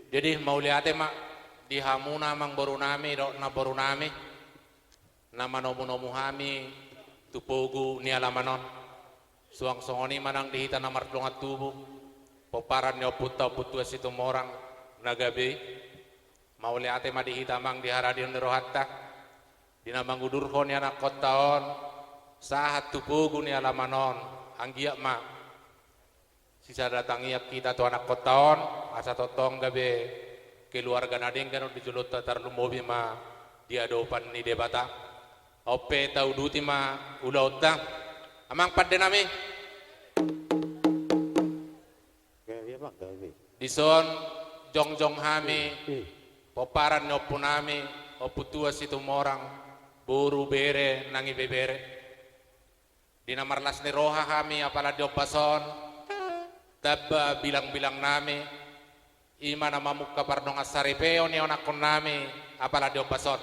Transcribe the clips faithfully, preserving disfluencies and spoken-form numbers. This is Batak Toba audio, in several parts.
Jadi mauliate ma di hamuna amangborunami dohot namborunami na manomunomu hami tu pogu ni alaman on. Suang songon i ma nang di hita na mardongan tubu, pomparan ni ompunta Ompu Tuan Situmorang na gabe i. Mauliate ma di hita amang di haradion ni rohanta di na mangudurhon ianakkonta on sahat tu pogu ni alaman on. Anggiat ma sisada tangiang hita tu anakkonta on asa tongtong gabe keluarga na denggan on di jolonta, tarlumobi ma di adopan ni Debata. On pe tauduti ma ulaonta, amang pandenami. Dison jongjong hami, pomparan ni ompunami Ompu Tuan Situmorang, boru, bere nang ibebere. Di na marlas ni roha hami apala di ombas on, tamba bilangbilangnami, i ma na mamungka pardongansaripeon ni anakkonnami apala di ombas on.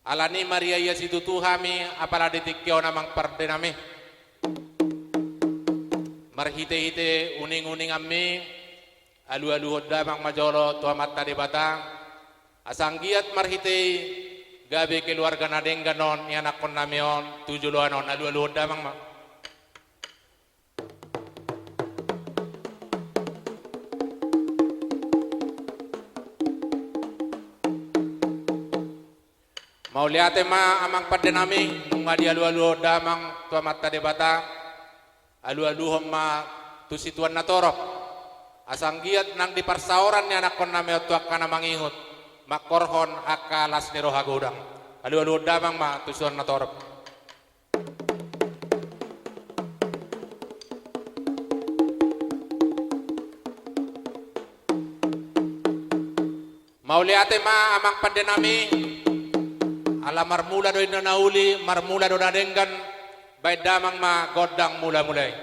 Alani i mariaia situtu hami apala di tingki on amang pandenami, marhitehite uninguninganmi, alualuhon damang ma jolo tu Amanta Debata, asa anggiat marhite i gabe keluarga na denggan on ianakkonnami on tu joloan on. Alualuhon damang ma. Mauliate ma amang pandenami, nunga dialualuhon damang tu Amanta Debata, alualuhon ma tu situan na torop, asa anggiat nang di parsaoran ni anakkonnami on tu angka na mangihut, mangkorhon angka las ni roha godang. Alualuhon damang ma tu situan na torop. Mauliate ma amang pandenami, ala marmula do inna na uli, marmula do na denggan, baen damang ma gondang mulamula i.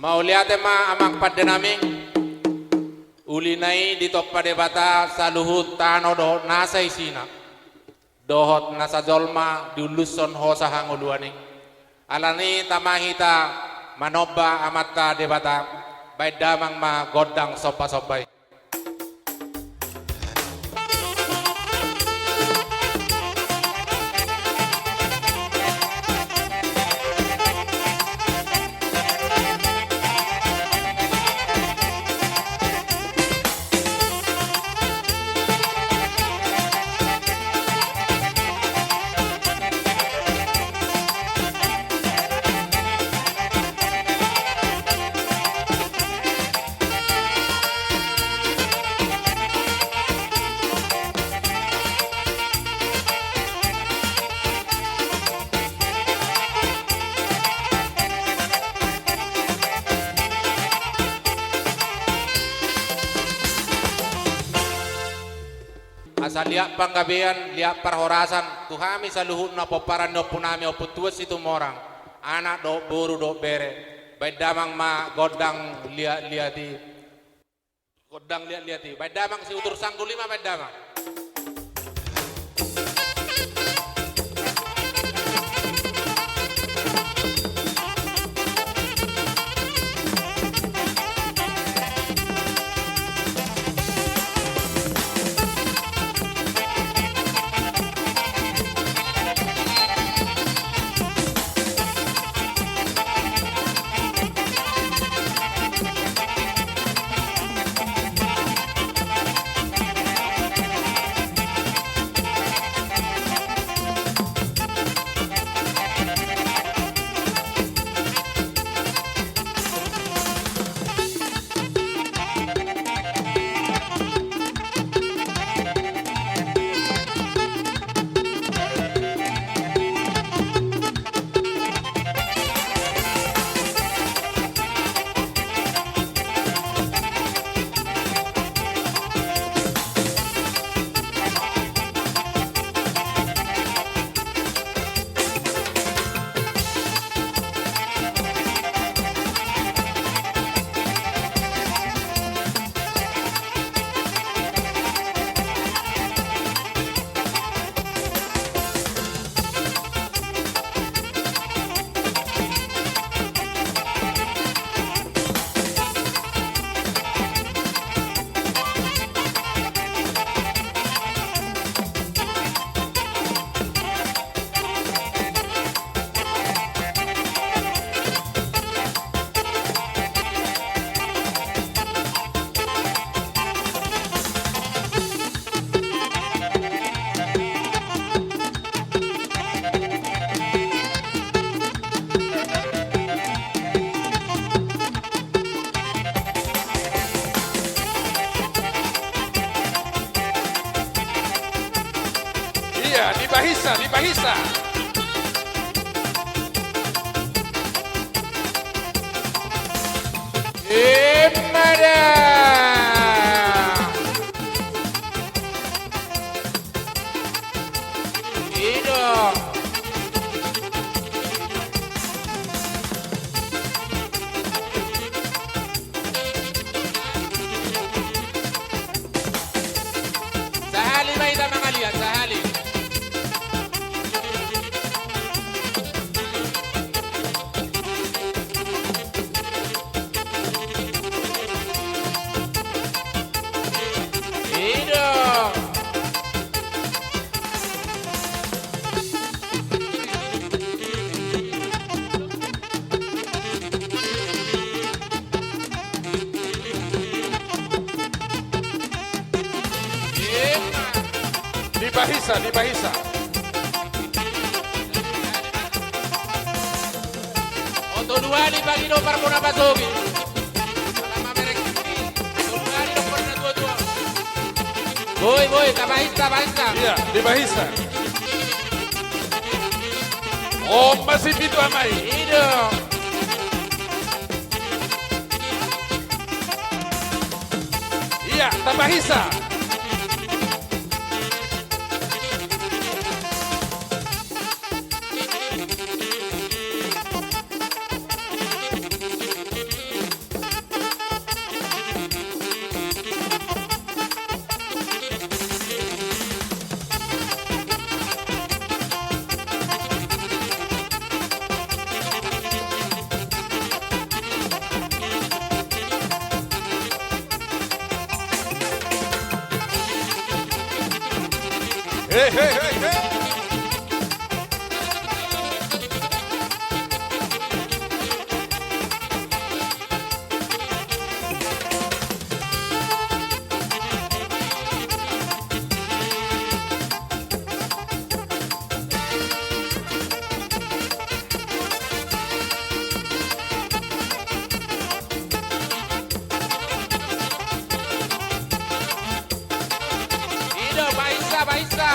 Mauliate ma amang pandenami, ulina i ditompa Debata saluhut tano dohot nasa isina, dohot nasa jolma diullushon hosa hangoluan i. Alani i tama hita manomba Amanta Debata, baen damang ma gondang sombasomba i. Asa liat panggabean, liat parhorasan tu hami saluhutna pomparan ni ompunami Ompu Tuan Situmorang, anak dohot boru dohot bere, baen damang ma gondang liatliat i. Gondang liatliat i, baen damang si utur sanggul i ma, baen damang. Hisa, dipahisa. Emma da. I do. Sahali ma hita mangaliat, sahali. I do. Dipahisa, dipahisa. Oto dua ni pagi do parbona pasogi. Ala mamereng. Oto dua ni do pernah tua-tua. Boi, boi, tapahisa, tapahisa. Iya, dipahisa. Om masi pitu amai. I do. Iya, tapahisa. He, he, he, he. I do, baisa, baisa.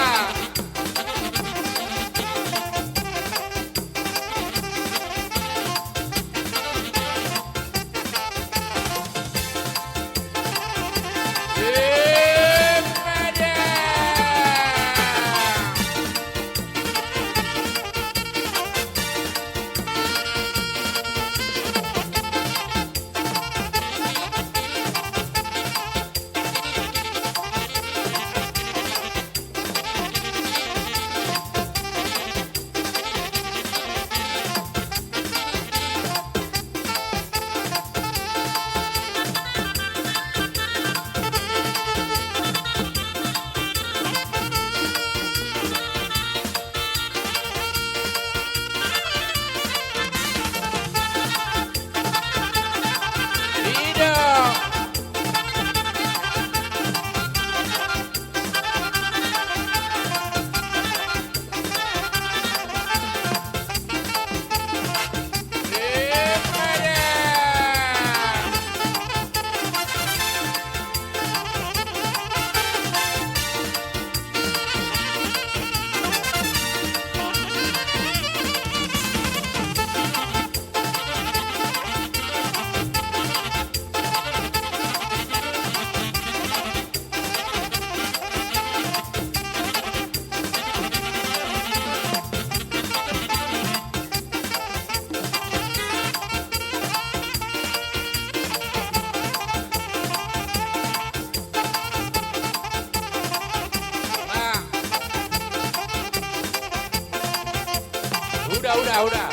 Huda, huda, huda.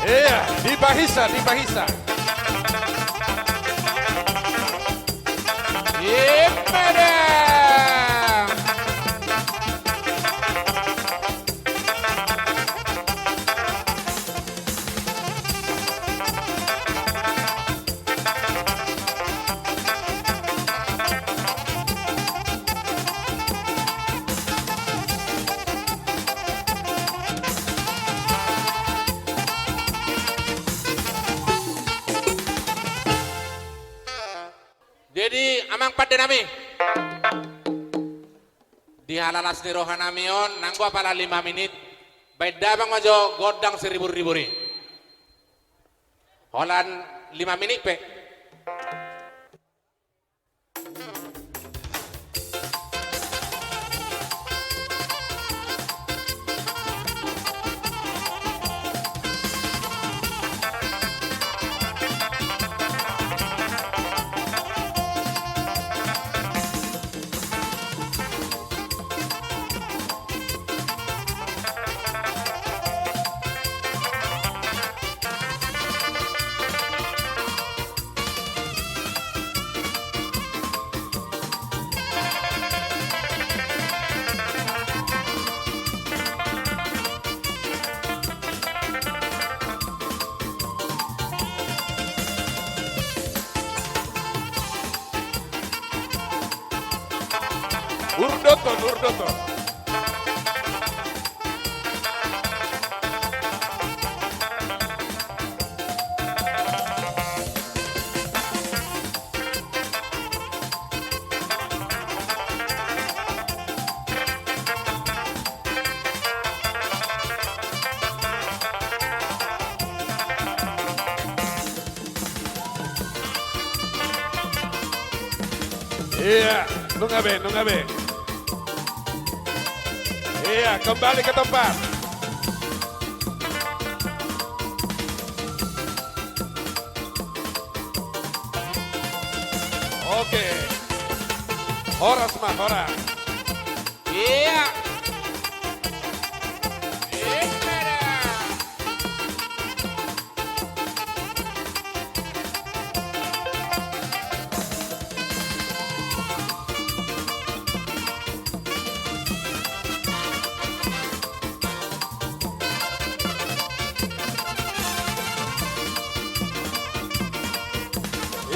Iya, dipahisa, dipahisa. Emma da. Jadi, amang pande nami. Di halalas ni rohanami on, nanggo apala lima minit, baen damang ma jo gondang siribur-ribur i. Holan lima minit pe. Urdoton, urdoton. Iya, nunga be, nunga be. Iya, kembali ke tempat. Oke. Horas ma, horas. Iya. Iya, dah.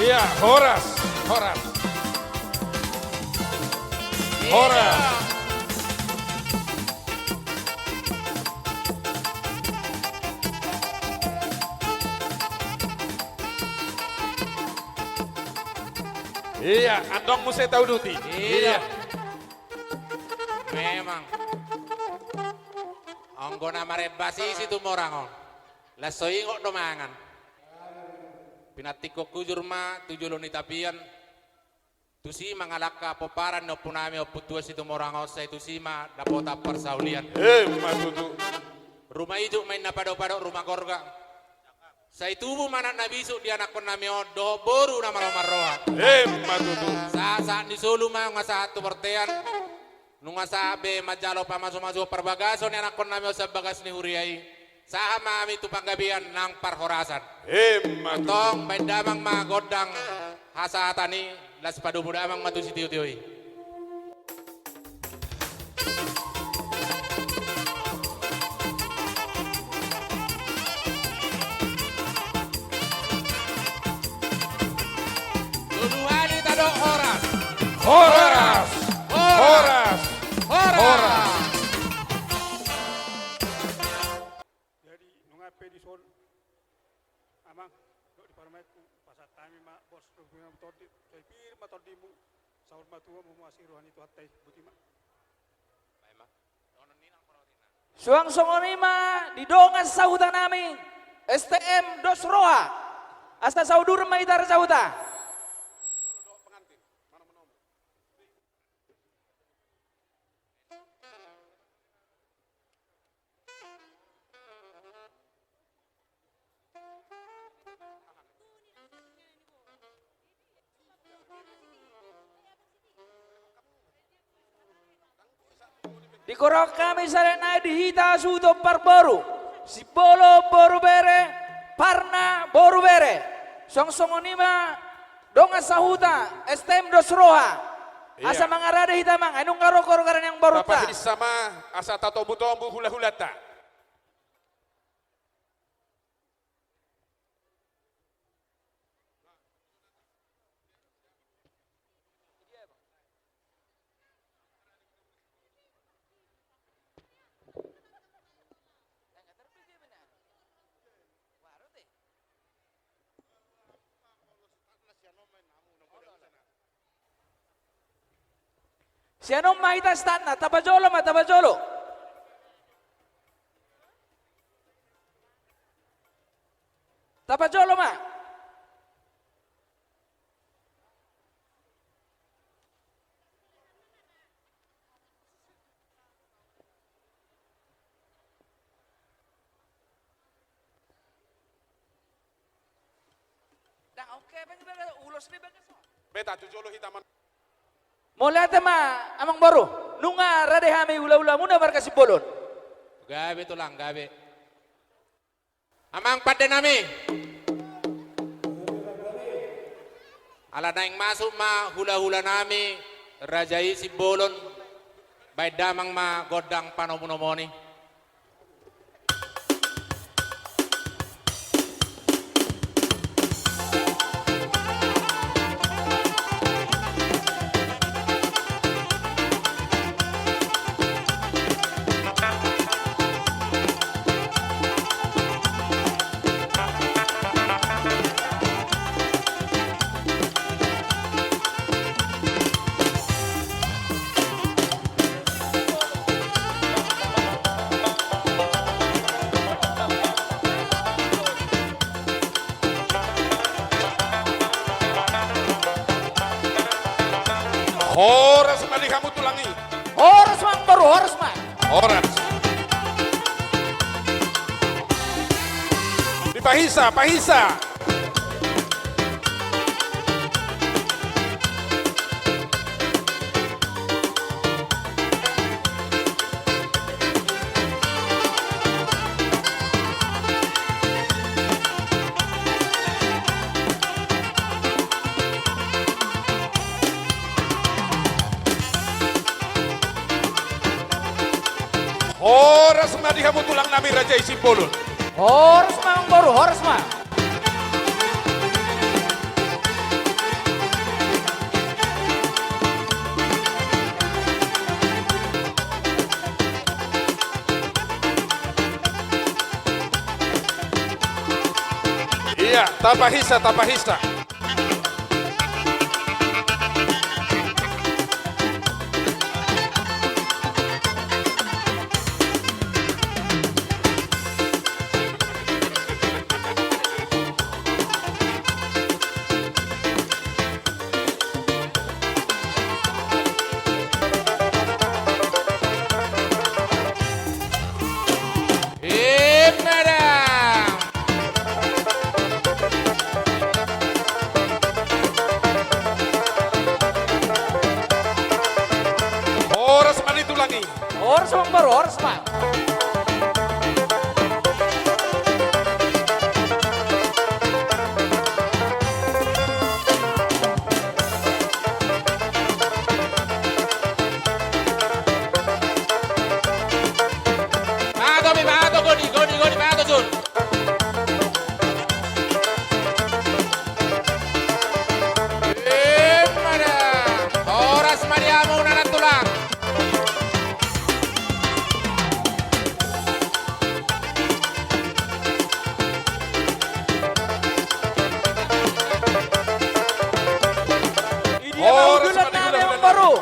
Iya, horas, horas. Horas. Iya, andong muse tauduti. Iya. Iya. Memang. Anggo na marembas i Situmorang on, laos so ingot do mangan. Pinantikhon hujur ma tu jolo ni tapian. Tusi ma mangalangka pomparan ni ompunami Ompu Tuan Situmorang on, sai tusi ma dapotan parsaulian. Emma tutu. Ruma ijuk ma inna padopado ruma gorga. Sai tubu ma anak na bisuk di anakkonnami on dohot boru na malo marroha. Emma tutu. Sahat-sahat ni solu ma nunga sahat tu bortean. Nunga sahat be manjalo pamasumasuon parbagason ni anakkonnami on sian bagas ni huria i. Sahat ma hami tu panggabean nang parhorasan. Emma tutu. Antong baen damang ma gondang hasahatan i, laos padomu damang ma tu sitiotio i. Tolu hali tadok horas. Horas. Horas. Horas. Jadi nunga pe dison, Amang, dok di parumaenku, pasahat hami ma bos, dohot tondi, sai pir ma tondimu, saur matua, muasi roha ni Tuhanta i, boti ma. Suang songon i ma di dongan sahutanami, S T M Dos Roha. Asa sauduran ma hita sahuta. Dikorhon hami sahat nai di hita suhut parboru, Simbolon boru bere, Parna boru bere. Suang songon i ma dongan sahuta, S T M Dos Roha. Iya. Asa mangarade hita, Amang, ai nunga ro gorgara ni amangborunta. Tapahinsa ma asa tatombutombu hulahulanta. Sian on ma hita standna, tapajolo ma, tapajolo. Tapajolo ma. Ndang oke, beta ulos be bagas. Beta tu jolo hita man. Mauliate ma, amang boru. Nunga rade hami hula-hulamuna marga Simbolon. Gabe tulang, gabe. Amang pande nami. Ala naeng masuk ma hula-hula nami, raja i Simbolon, baen damang ma gondang panomu-nomuni. Horas ma di hamu tulang i. Horas ma, amang boru, horas ma. Horas. Dipahisa, pahisa. Horas ma di hamu tulang nami raja i Simbolon. Horas ma, amang boru, horas ma. Ia, tapahisa, tapahisa. Ima da. Horas ma di tulang i. Horas ma, amang boru, horas ma. Mato be, mato, goni, goni, goni, mato, sun. Ima da. Horas ma di hamu nanan tulang. Horas ma di hula-hula nami, amang boru.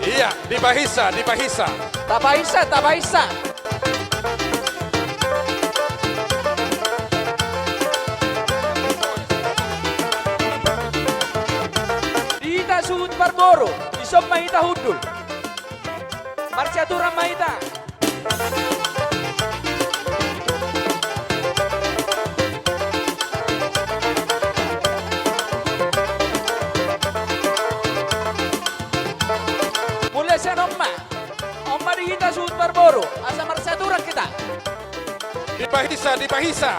Ia, dipahisa, dipahisa. Tapahisa, tapahisa. Di hita suhut parboru, dison ma hita hundul. Marsiaturan ma hita. Mulai sian on ma. On ma di hita suhut parboru, asa marsiaturan hita. Dipahisa, dipahisa.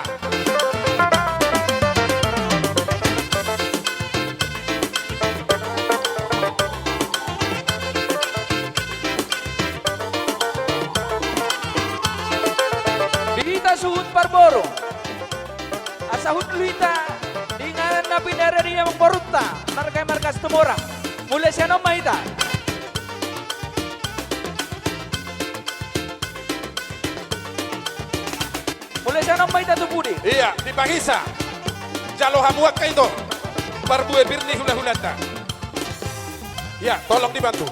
Hundul hita di inganan na pinarade ni amangborunta, marga, marga Situmorang. Mauliate ma hita. Mauliate ma hita tu pudi. Iya, di pahisa. Jalo hamu angka ito. Parbue pir ni hulahulanta. Iya, tolong dibantu.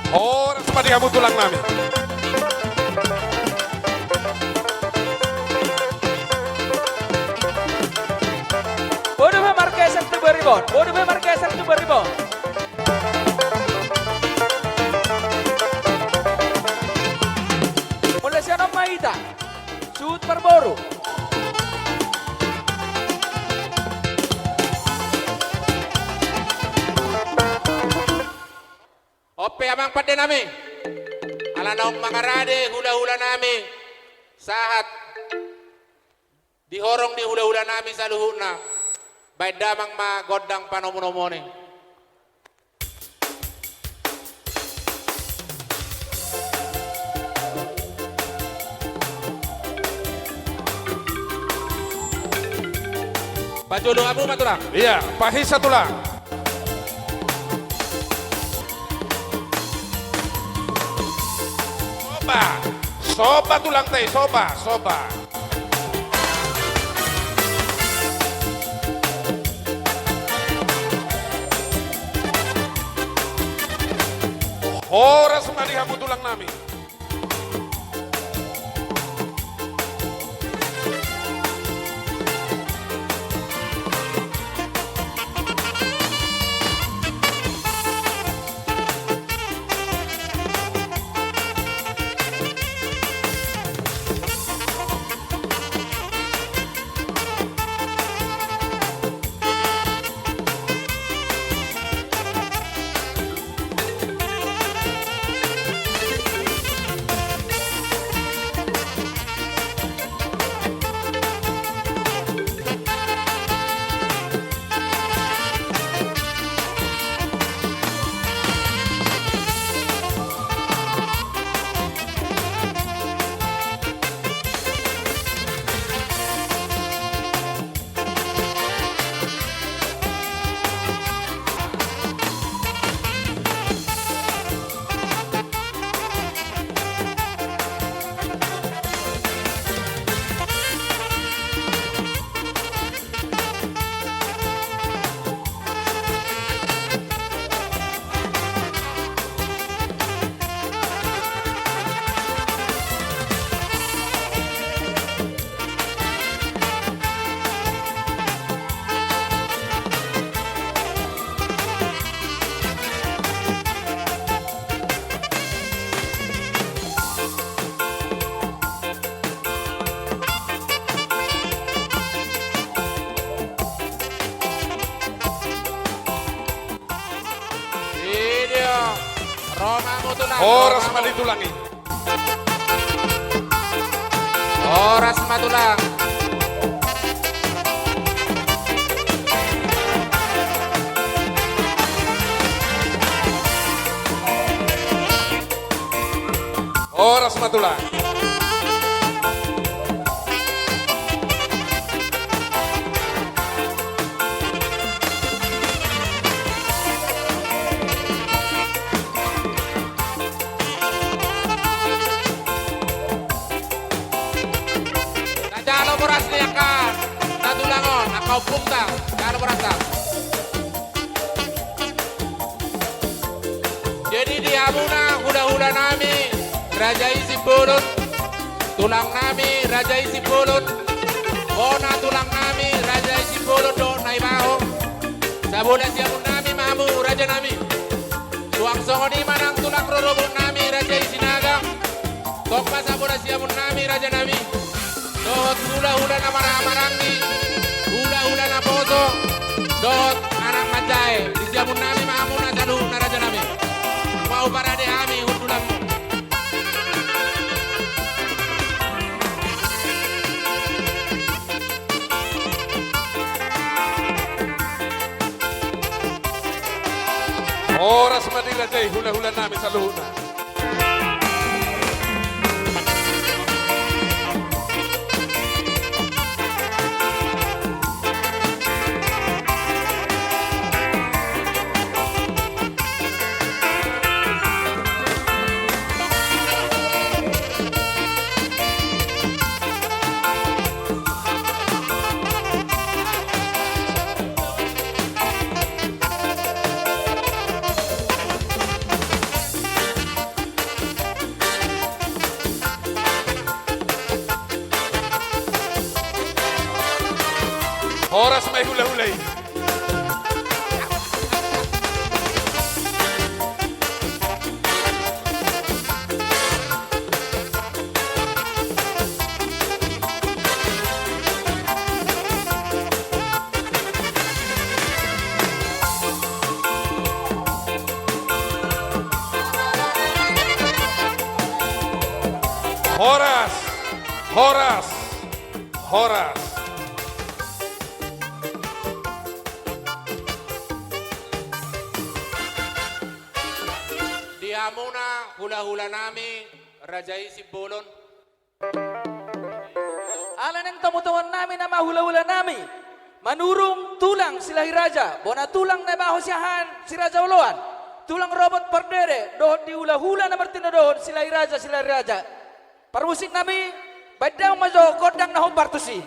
Horas ma di hamu tulang nami. Bodo be margeser tu baribon, bodo be margeser tu baribon. Mauliate ma hita. Suhut parboru. On pe amang pande nami. Ala naung mangarade hulahula nami sahat di horong ni hulahula nami saluhutna. Baen damang ma gondang panomunomuon i. Pajolo hamu ma tulang. Iya, pahisa tulang. Soba, soba tulang te, soba, soba. Horas ma di hamu tulang nami. Ido, ro ma hamu tulang. Horas ma di tulang i. Horas ma tulang. Horas ma tulang. Jalo boras ni angka na tulang on, angka ompungta, jalo borasta. Jadi di hamuna hulahula nami Raja i Simbolon, tulang nami Raja i Simbolon, bona tulang nami Raja i Simbolon dohot Naibaho, sabola siamun nami ma hamu raja nami. Suang songon i ma nang tulang rorobot nami Raja i Sinaga, tong ma sabola siamun nami raja nami. Dohot hulahula na marhahamaranggi, hulahula naposo, dohot anak manjae, di siamun nami ma hamuna saluhutna raja nami. Mau parade hami hundulanmu. Raja i, hula-hula nami saluhutna. Horas ma i hula-hula i. Horas, horas, horas. Di hamuna hula-hula nami, Raja i Simbolon. Alai naeng tomu-tomuan nami nama hula-hula nami, Manurung tulang Silahi Raja, bona tulang na baho siahaan Si Raja Oloan, tulang robot pardede, dohot di hula-hula na martinodohon Silahi Raja, Silahi Raja. Parmusik nami, baen damang ma jo gondang na hombar tusi.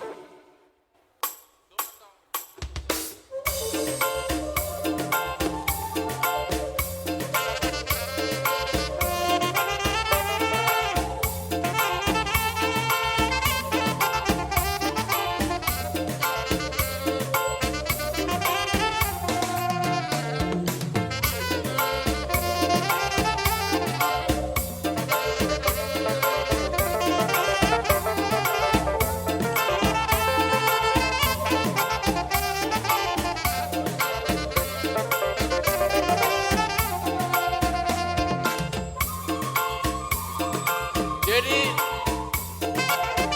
Jadi,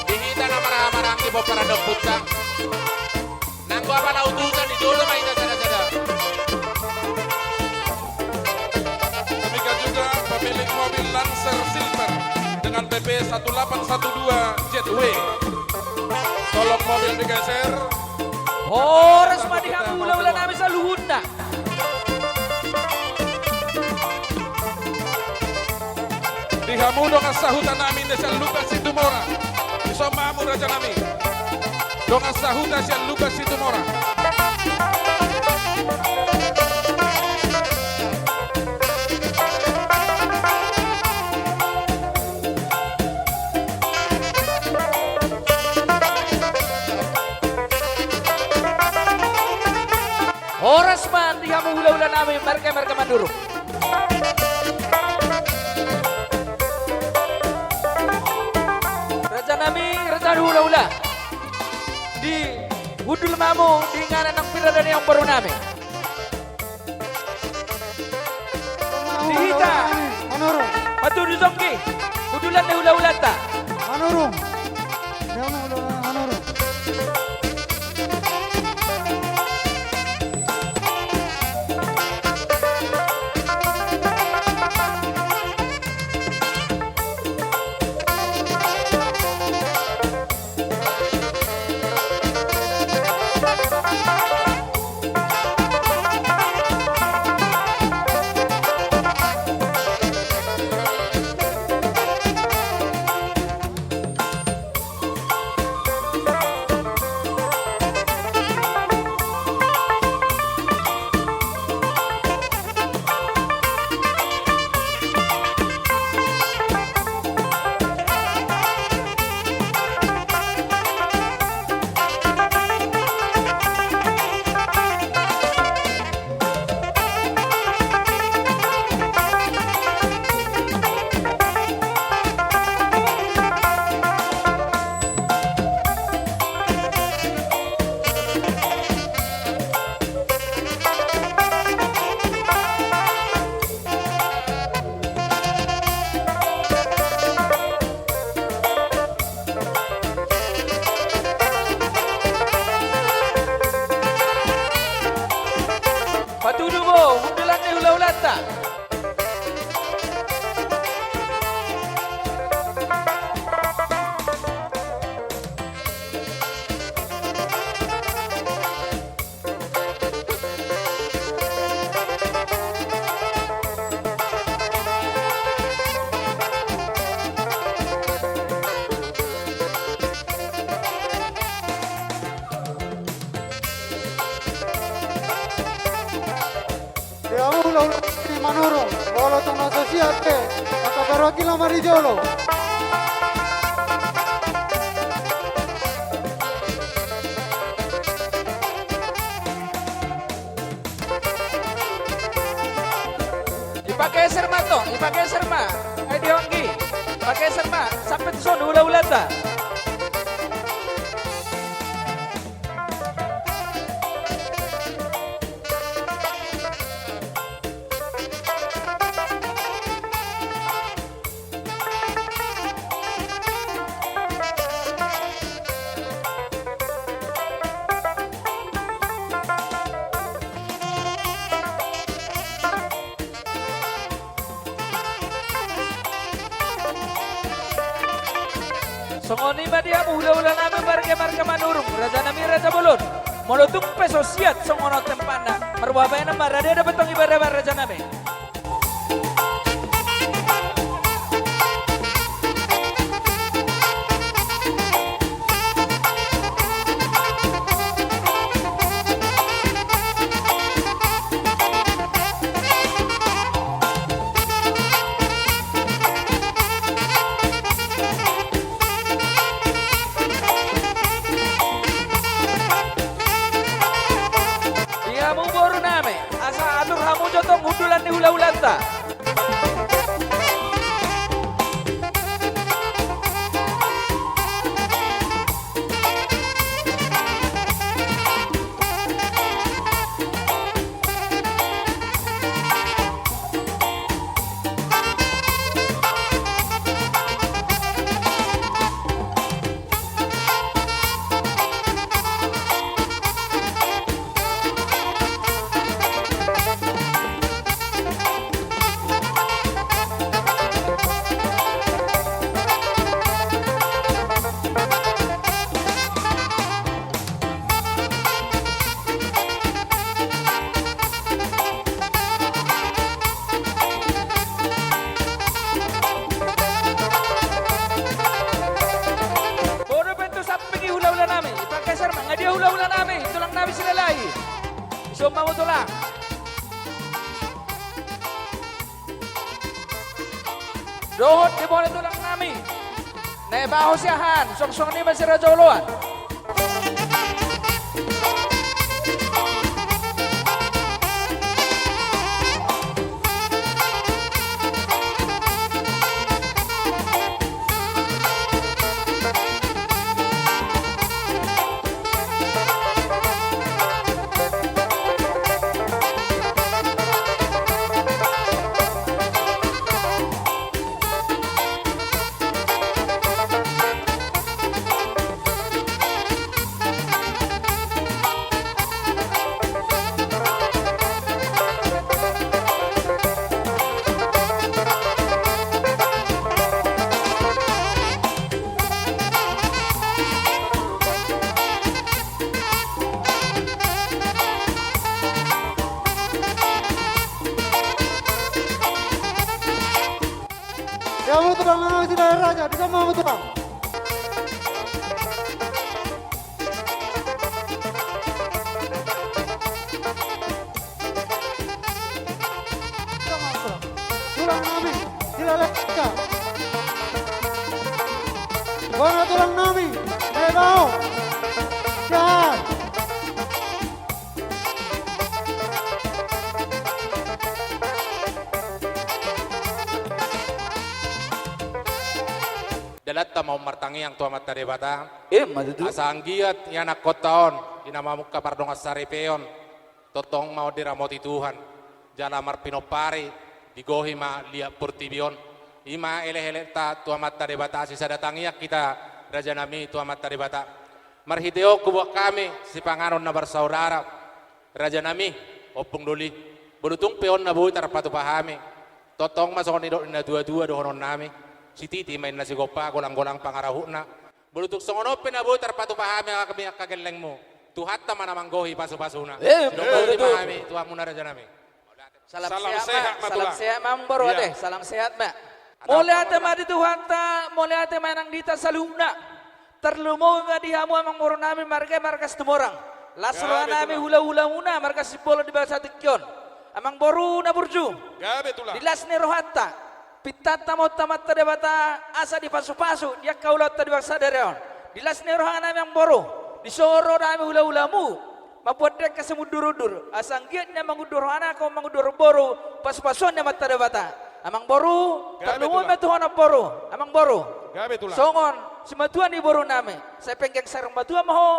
di hita na marhaha maranggi pomparan ni ompunta. Nanggo apala utusan, di jolo ma hita sada-sada. Demikian juga pemilik mobil Lancer Silver dengan B P satu delapan satu dua Z W. Tolong mobil digeser. Horas ma di hamu hula-hula nami saluhutna. Di hamu dongan sahuta nami na sian Lumban Situmorang. Dison ma hamu raja nami. Dongan sahuta sian Lumban Situmorang. Horas ma di hamu hula-hula nami, marga, marga Manurung. Raja nami, raja hula-hula. Dihundul ma hamu di inganan nang pira daniang boru nami. Di hita. Manurung. Matudu jongki. Hundulan ni hula-hulanta. Manurung. Dia mau hula-hula Manurung. Nurung, molo tung na so siap pe, angka parwakil na ma di jolo. Dipageser ma tong, dipageser ma. Ai dionggi. Pageser ma sampe tu son hulahulanta. Songon i ma di hamu hulahula nami marga, marga Manurung, raja nami, raja bolon. Molo tung pe so siap songon on tempatna, marbabaenan ma, rade dapot tong ibana ma, raja nami. Di hamu boru nami, asa atur hamu jo tong hundulan ni hulahulanta. Bodo pe tu samping i hulahula nami, pageser ma, nga dia hulahula nami, tulang nami Silalahi. Ison ma hamu tulang. Dohot di bona tulang nami. Naibaho siahaan, songon i ma si raja oloan. Di hamu tulang nami Silalahi Raja, di hamu tulang. Tulang nami Silalahi Raja. Bona tulang nami Naibaho. Siap. Dalanta ma on martangiang tu Amanta Debata. Emma tutu. Asa anggiat ianakhonta on, di na mamungka pardongansaripeon, tongtong ma on diramoti Tuhan, jala marpinompari, digohi ma liat portibi on. I ma elekelekta tu Amanta Debata, sisada tangiang hita, raja nami, tu Amanta Debata. Marhite on huboan hami sipanganon na marsaudara, raja nami, ompung doli. Molo tung pe on na boi tarpatupa hami, tongtong ma songon nidok ni natuatua dohonon nami: Sititi ma inna sigompa, golanggolang pangarahutna. Molo tung songon on pe na boi tarpatupa hami, hami angka gellengmu, Tuhanta ma na manggohi pasupasuna. Eh, sidok betul, ma betul. Hami tu hamuna, raja nami. Salam sehat ma, salam sehat ma, amang boru, ate. Salam sehat ma. Mauliate ma di Tuhanta, mauliate ma nang di hita saluhutna. Tarlumobi ma di hamu amang boru nami marga, marga Situmorang. Las roha nami, betul, hulahula muna marga Simbolon di bagasan tingki on. Amangboru na burju. Gabe tulang. Di las ni rohanta, pintanta ma tu Amanta Debata asa dipasupasu di angka ulaonta di bangsa sadari on. Di las ni rohanami amangboru, dison ro do hami hulahulamuna mambuat dengke simundurumundur, asa anggiat na mangundur anak, mangundur boru, pasupasuon ni Amanta Debata. Amangboru, gabe tulang. Tarlumobi ma Tuhan amangboru. Amangboru. Gabe tulang. Songon simatua ni borunami, sai penggeng sarmatua ma ho,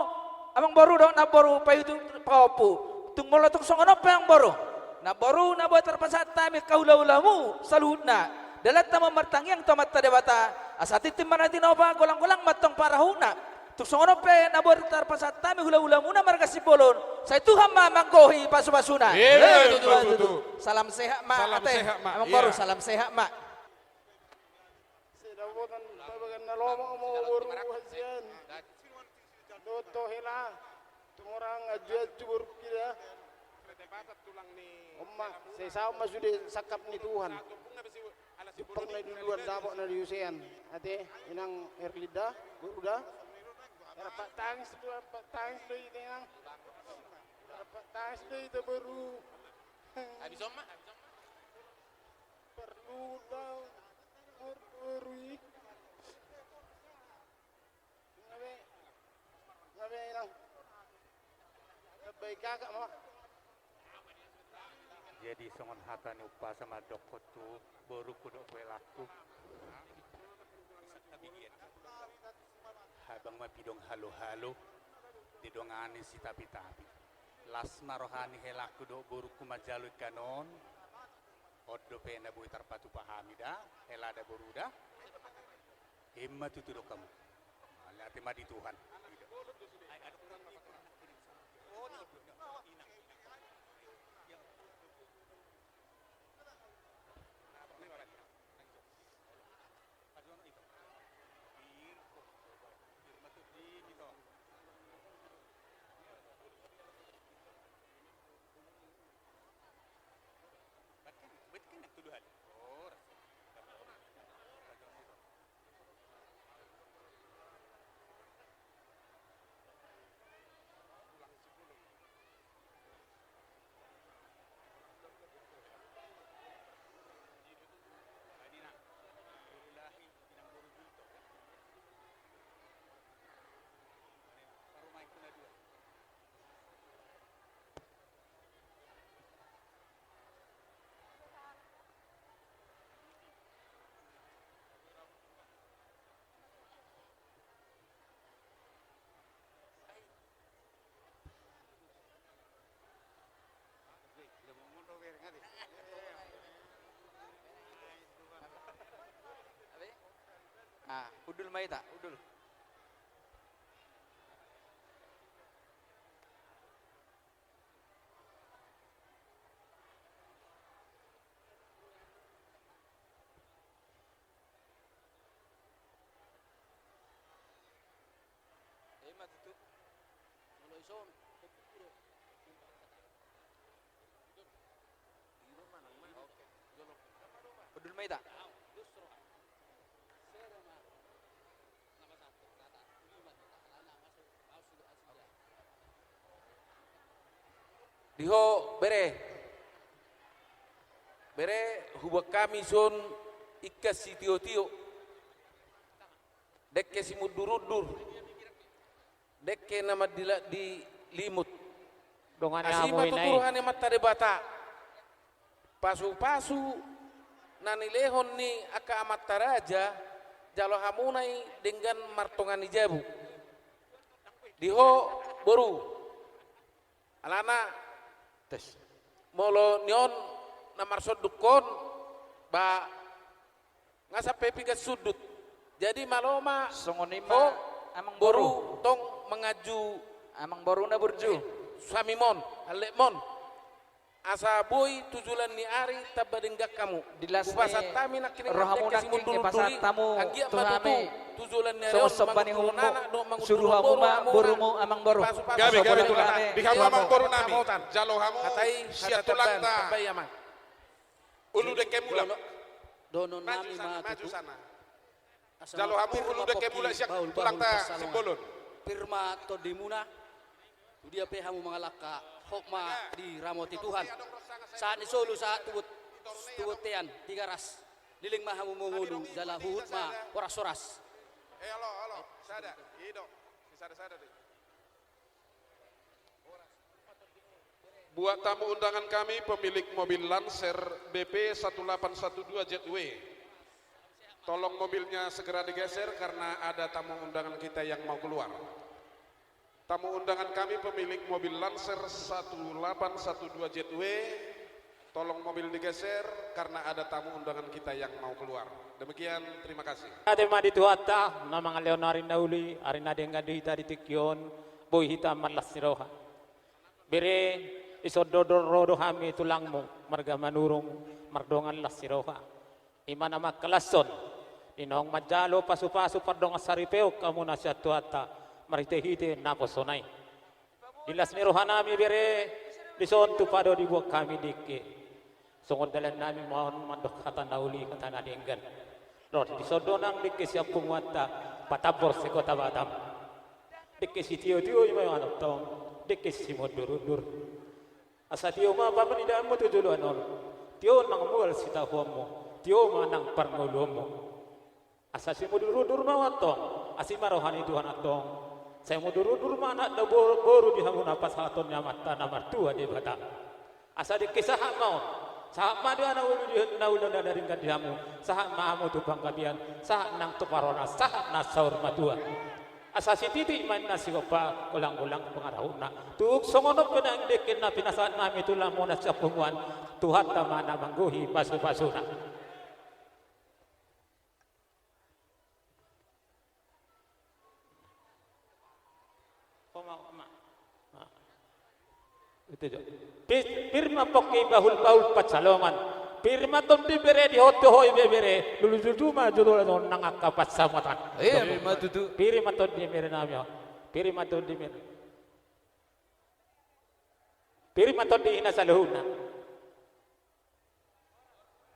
amangboru dohot namboru, paihutihut pahompu. Tung molo tung songon on pe amangboru, namboru, na boi tarpasahat hami angka hulahulamuna saluhutna, dalanta ma martangiang tu Amanta Debata, asa tintin ma na tinopa, golanggolang ma antong parahutna. Tung songon on pe na boi tarpasahat hami hulahulamuna marga Simbolon, sai Tuhan ma manggohi pasupasuna. Emma tutu. Salam sehat ma. Salam sehat ma. Amangboru, salam sehat ma. Sedapotan pabagan na lomo ma boru hasian. Dohot hela. Tumorang anju-anju borungki da. Emma, sai saut ma sude sangkap ni Tuhan. Jumpang na di uluan, dapot na di usean. Ate, inang Erlinda, boru da. Erpat tangis do, erpat tangis do ita, inang. Erpat tangis do ita, boru. Habis, Oma. Parlu do, boru i. Nga be, nga be, inang. Nga be, kakak ma. Jadi songon hata ni umpasa ma dohonon tu borungku dohot tu helangku. Habang ma pidong halohalo, didongani sitapitapi. Las ma roha ni helangku dohot borungku manjalo ingkanon. On dope na boi tarpatupa hami da, hela da boru da. Emma tutu do hamu. Mauliate ma di Tuhan. Ah, hundul ma hita, hundul. Emma tutu. Molo ison, oke. Hundul ma hita. Di ho, bere. Bere, hubuat hami son ingkon sitiotio. Dengke simundurundur. Dengke na mandilak di limut. Asi ma tutu roha ni Amanta Debata. Pasupasu na nilehon ni angka amanta raja, jalo hamuna i denggan martonga ni jabu. Di ho, boru. Alana, molo nion na marsonduk on, ba, nga sampe piga sundut. Jadi malo ma songon i ma, ho, amangboru, tong manganju, amangboru na burju, suamimon, halekmon. Asa boi tu joloan ni ari tamba denggan hamu. Di las ni rohamu nangkin, anggiat ma tutu tu joloan ni ari on mangundur anak dohot mangundur boru hamu, amangboru. Gabe, gabe tulang. Di hamu amangboru nami. Jalo hamu sian tulangta. Ulu Dengke Mulak. Dohonon nami ma tutu. Jalo hamu Ulu Dengke Mulak sian tulangta Simbolon. Pir ma tondimuna. Dia pe hamu mangalangka, hot ma diramoti Tuhan. Sahat ni solu, sahat tu bot-, tu bontean, Tigaras. Leleng ma hamu mangolu, jala huhut ma horas-horas. Eh, alo, alo, sada, ido, si sada-sada deh. Buat tamu undangan kami, pemilik mobil Lancer B P satu delapan satu dua Z W. Tolong mobilnya segera digeser karena ada tamu undangan kita yang mau keluar. Tamu undangan kami, pemilik mobil Lancer satu delapan satu dua Z W, tolong mobil digeser karena ada tamu undangan kita yang mau keluar. Demikian, terima kasih. Ate ma di Tuhanta, na mangalehon ari na uli, ari na denggan di hita di tingki on, boi hita marlas ni roha. Bere, dison do ro do hami tulangmu, marga Manurung, mardongan las ni roha. I ma na mangkalashon, di naung manjalo pasu-pasu pardongan saripeon hamu na sian Tuhanta, marhite-hite naposona i. Di las ni rohanami bere, dison tupa do dibuat hami dengke. Songon dalannami ma on mandok hata na uli, hata na denggan. Ro dison do nang dengke sian punguanta, patambor se-Kota Batam. Dengke sitio-tio i ma on antong, dengke simundur-undur. Asa tio ma panidaanmu tu joloan on. Tio nang mual sitahuonmu. Tio ma nang parngoluonmu. Asa simundur-undur ma antong. Asi ma roha ni Tuhan antong. Sai mundur-undur ma anak dohot boru di hamu na pasahaton ni Amanta na martua Debata. Asa dengke sahat ma on. Sahat ma di anak ulu di na ulu na denggan di hamu. Sahat ma hamu tu panggabean. Sahat nang tu parhorasan. Sahat na saur matua. Asa sititi ma inna sigompa, golang-golang pangarahutna. Tung songon on pe nang dengke na pinasahatnami tulangmuna sian punguan, Tuhanta ma na manggohi pasu-pasuna. Itu jo. Pir, pir ma pongki bahul-bahul pansalongan. Pir ma tondi bere di hot ho ibebere. Lulus-lulus ma jolo nang angka pansamotan. Eh, pir ma tutu. Pir ma tondi bere nami. Pir ma tondi bere. Pir ma tondi hita saluhutna.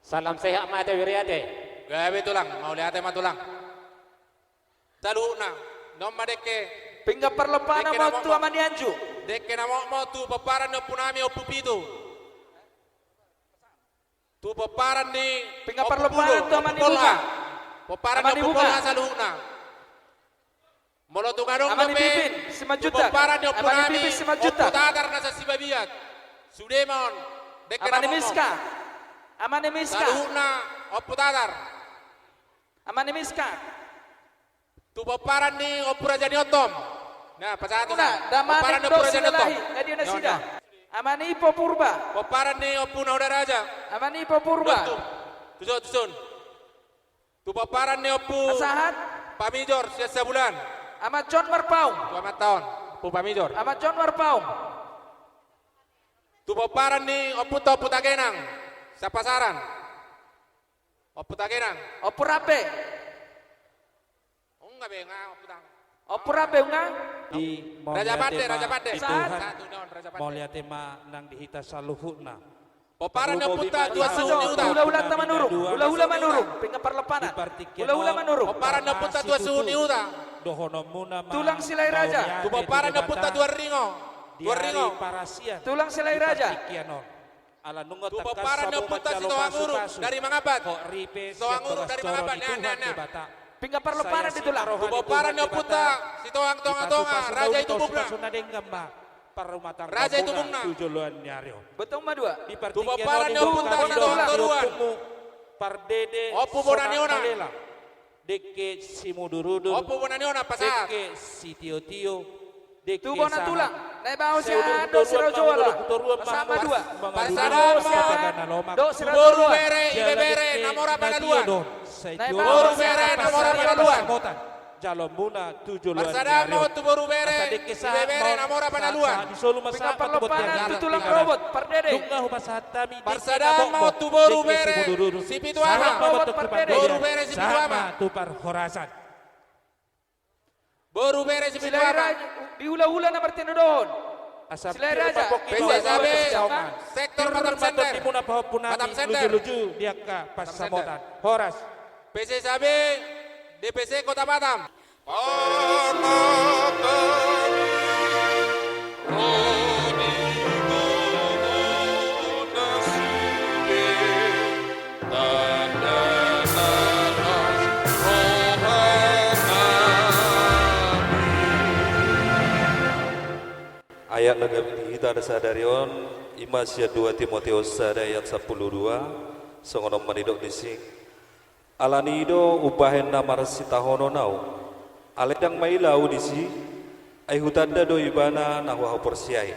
Salam sehat ma ate bere ate. Gabe tulang, mauliate ma tulang. Saluhutna, non ma dengke. Pinggan parlompanan ma on tu Ama ni Anju. Dengke na mok ma on tu pomparan ni ompunami Ompu Pitu. Tu pomparan ni Ompu Pulu, Ompu Polha. Pomparan ni Ompu Polha saluhutna. Molo tung adong dope tu pomparan ni ompunami Ompu Tatar na sian Sibabiat. Sude ma on. Dengke na mok ma on. Ama ni Miska. Saluhutna Ompu Tatar. Ama ni Miska. Tu pomparan ni Ompu Raja ni Ontom. Nah, pasahat tu sa. Pomparan ni Ompu Raja ni Ontom. Ama ni Ippo Purba. Pomparan ni Ompu Naoda Raja. Ama ni Ippo Purba. Tuson, tuson. Tu pomparan ni Ompu Pamijor sian Sabulan. Ama John Marpaung. Tu amanta on, Ompu Pamijor. Ama John Marpaung. Tu pomparan ni Ompu, Ompu Tagenang sian Pasaran. Ompu Tagenang. Ompu Rambe. Nunga be, nunga, Ompu Tang. Ompu Rambe, nunga. Di Raja Pande, Raja Pande. Sahat. Mauliate ma nang di hita saluhutna. Pomparan ni ompunta Tua Suhut ni Huta. Hula-hulanta Manurung, hula-hula Manurung. Pinggan parlompanan. Hula-hula Manurung. Pomparan ni ompunta Tua Suhut ni Huta. Dohononmuna ma. Tulang Silahi Raja. Tu pomparan ni ompunta Tuan Ringo. Tuan Ringo. Tulang Silahi Raja. Ala nunga tangkas hamu manjalo mangula. Tu pomparan ni ompunta Sitohang Uruk dari Mangabat. Sitohang Uruk dari Mangabat. Pinggan parlompanan di tulang. Tu pomparan ni ompunta Sitohang Tonga-tonga, Raja Hutubungan. Raja Hutubungan. Tu joloan ni ari on. Botong ma dua. Tu pomparan ni ompunta Sitohang Toruan. Ompu Bona ni Ona. Dengke simudur-udur. Ompu Bona ni Ona pasahat. Dengke sitio-tio. Dengke sahat. Tu bona tulang. Naibaho sian dohot sirajoala. Pasahat ma dua. Pasahat ma. Dohot sirajoala. Tu boru, bere, ibebere na mora panaluan. Naibaho sian dohot sirajoala. Jaloonmuna tu joloan ni ari on. Pasahat ma tu boru, bere, ibebere na mora panaluan. Pinggan parlompanan tu tulang rorobot, Pardede. Nunga hupasahat hami. Pasahat ma tu boru, bere, Sipitu Ama. Boru, bere, Sipitu Ama. Sahat ma tu parhorasan. Boru, bere, Sipitu Ama. Di hula-hula na martinodohon. Silahi Raja. P C S A B sektor Batam Center. Batam Center. Luju-luju di angka pansamotan. Horas. P C S A B D P C Kota Batam. Ayat na gabe di hita sadari on, ima sian dua Timoteus sada ayat sampulu dua, songon on ma didok disi. Alani i do umbahen na marsitahonon ahu, alai ndang maila ahu disi, ai hutanda do ibana na huhaporseai.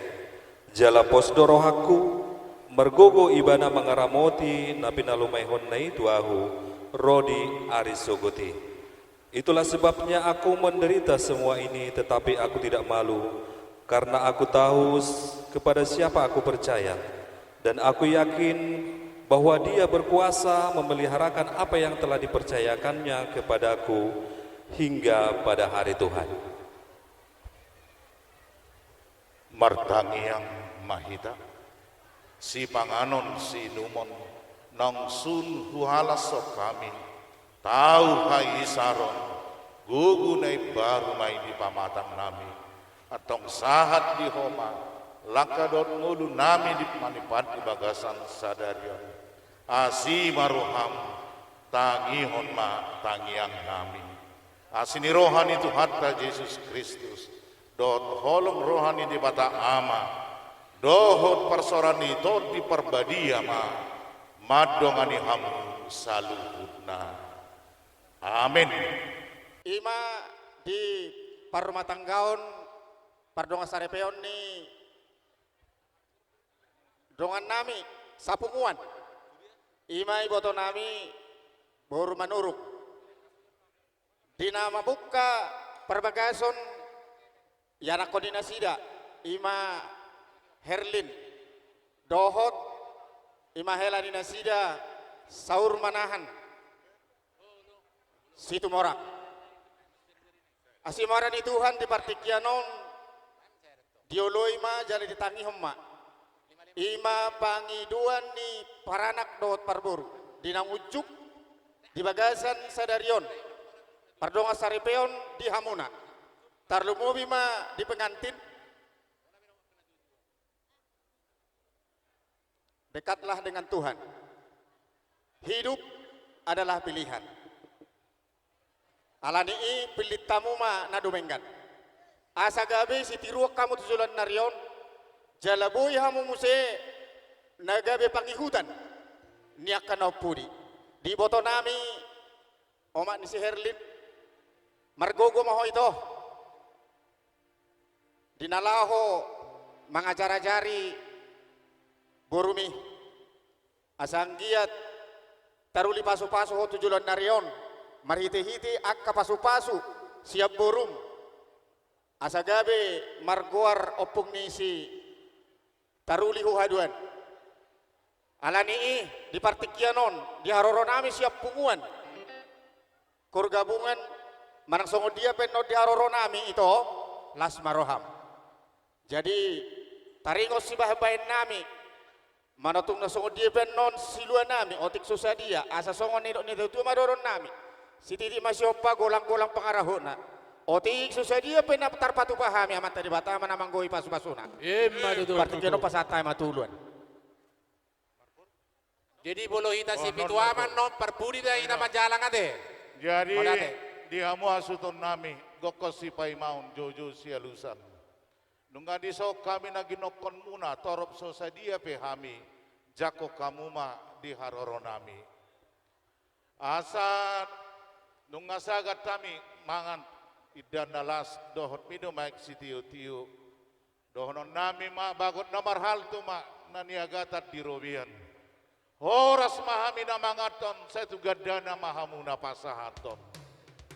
Jala pos do rohangku, margogo ibana mangaramoti na pinalumaehonna i tu ahu, ro di ari sogot i. Itulah sebabnya aku menderita semua ini, tetapi aku tidak malu, karena aku tahu s-, kepada siapa aku percaya, dan aku yakin bahwa Dia berkuasa memeliharakan apa yang telah dipercayakannya kepadaku hingga pada hari Tuhan. Martangiang ma hita. Sipanganon siinumon naung sun huhalashon hami, tau haisaron, gogo na imbaru ma i di pamatangnami. Antong sahat di Ho ma langka dohot ngolunami di manipat di bagasan sadari on. Asi ma roham, tangihon ma tangiangnami. Asi ni roha ni Tuhanta Jesus Kristus, dohot holong roha ni Debata Ama, dohot parsaoran ni Tondi Parbadia ma mandongani hamu saluhutna. Amen. Ima di parrumatanggaon, pardongansaripeon ni dongannami sapunguan, ima ibotonami boru Manurung. Di na mamungka parbagason ianakkon ni nasida, ima Herlin, dohot ima hela ni nasida Saur Manahan Situmorang. Asi ma roha ni Tuhan di partingkian on, dioloi ma jala ditangihon ma. Ima pangidoan ni paranak dohot parboru, di na unjuk di bagasan sadari on, pardongansaripeon di hamuna. Tarlumobi ma di pengantin. Dekatlah dengan Tuhan. Hidup adalah pilihan. Alani i pillit hamu ma na dumenggan, asa gabe sitiruon hamu tu joloan ni ari on, jala boi hamu muse na gabe pangihutan ni angka na umpudi. Di ibotonami, omak ni si Herlin, margogo ma ho ito di na laho mangajarajari borumi, asa anggiat taruli pasupasu ho tu joloan ni ari on, marhitehite angka pasupasu sian borum, asa gabe margoar ompung ni si Taruli ho haduan. Alani i, di partingkian on, di haroronami sian punguan, koor gabungan, manang songon dia pe annon di haroronami ito, las ma roham. Jadi, taringot sibahenbahennami, manang tung na songon dia pe annon siluanami, otik so sadia, asa songon nidok ni natuatua ma dohononnami. Sititi ma sihompa, golanggolang pangarahutna. Otik so sadia pe na tarpatupa hami, Amanta Debata ma na manggohi pasupasuna. Ima tutu. Partingkian on pasahat hami ma tu uluan. Jadi molo hita sipitu ama annon parpudi da hita manjalang ate. Jadi, mauliate. Di hamu hasuhutonnami, gokhon sipaimaon, joujou sialusan. Nunga dison hami na ginongkonmuna, torop so sadia pe hami, jangkon hamu ma di haroronami. Asa nunga sagat hami mangan indahan na las dohot minum aek sitiotio. Dohononnami ma, bagot na marhalto ma na niagatan di robean. Horas ma hami na manganhon, sai tu gandana ma hamu na pasahathon.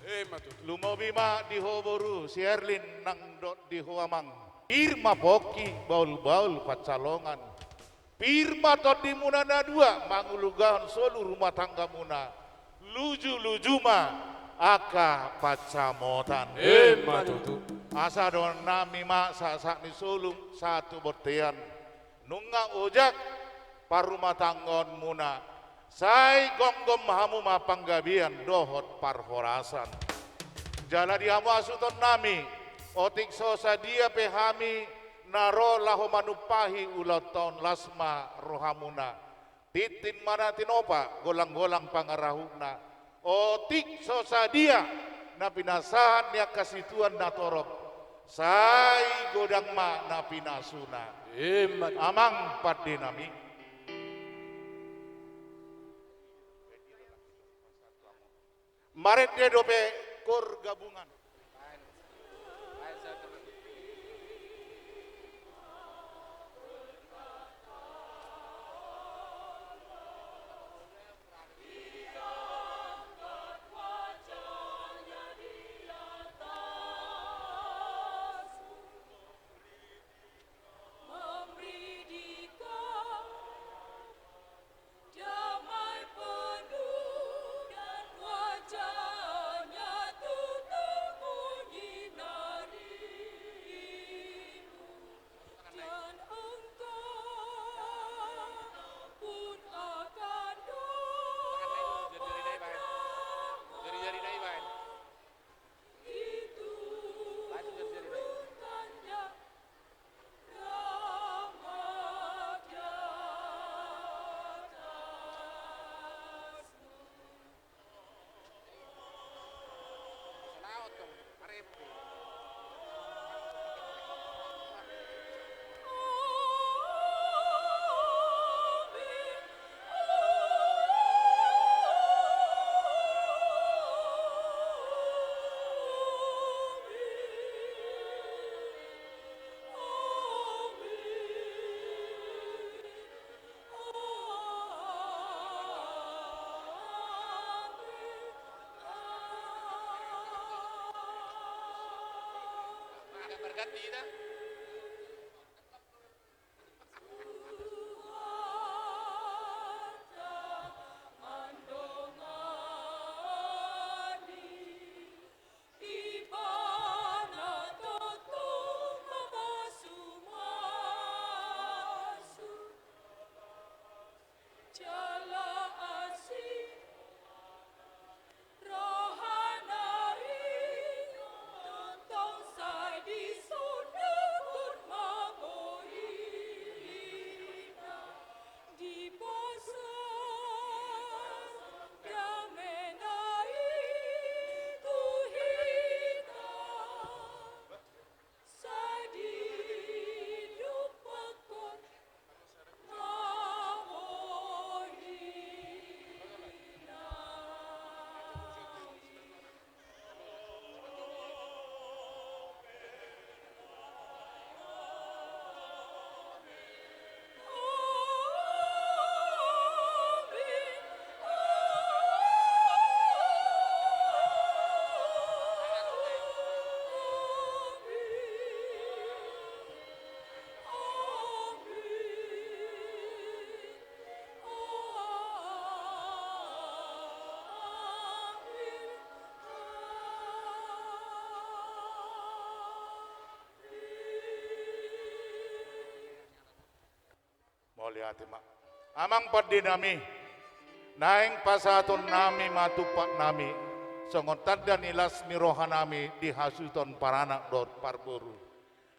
Ima tutu. Lumobi ma di ho boru si Erlin nang dohot di ho amang. Pir ma pongki, bahulbahul pansalongan. Pir ma tondimuna na dua mangulahon solu rumah tanggamuna. Lujuluju ma angka pansamotan. Ima tutu. Asa dohononnami ma sahatsahat ni solu sahat tu bontean. Nunga ojak parrumatanggaonmuna, sai gomgom hamu ma panggabean dohot parhorasan. Jala di hamu hasuhutonnami, otik so sadia pe hami na ro laho manumpahi ulaonta on, las ma rohamuna. Tintin ma na tinopa, golanggolang pangarahutna. Otik so sadia na pinasahat ni angka situan na torop, Sai godang ma na pinasuna. Ima tutu. Amang pande nami. Marende dope kor gabungan. Damai penuh dan wajahnya tutup menyinarimu, dan engkau pun akan dapat damai. Itu tanda Mauliate ma. Amang pande nami, naeng pasahaton nami ma tumpak nami songon tanda ni las ni roha nami di hasuhuton paranak dohot parboru.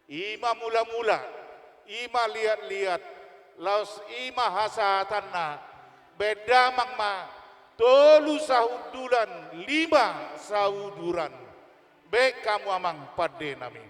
I ma mula-mula, i ma liat-liat, laos i ma hasahatanna. Baen damang ma tolu sahundulan, lima sauduran. Baen hamu amang pande nami.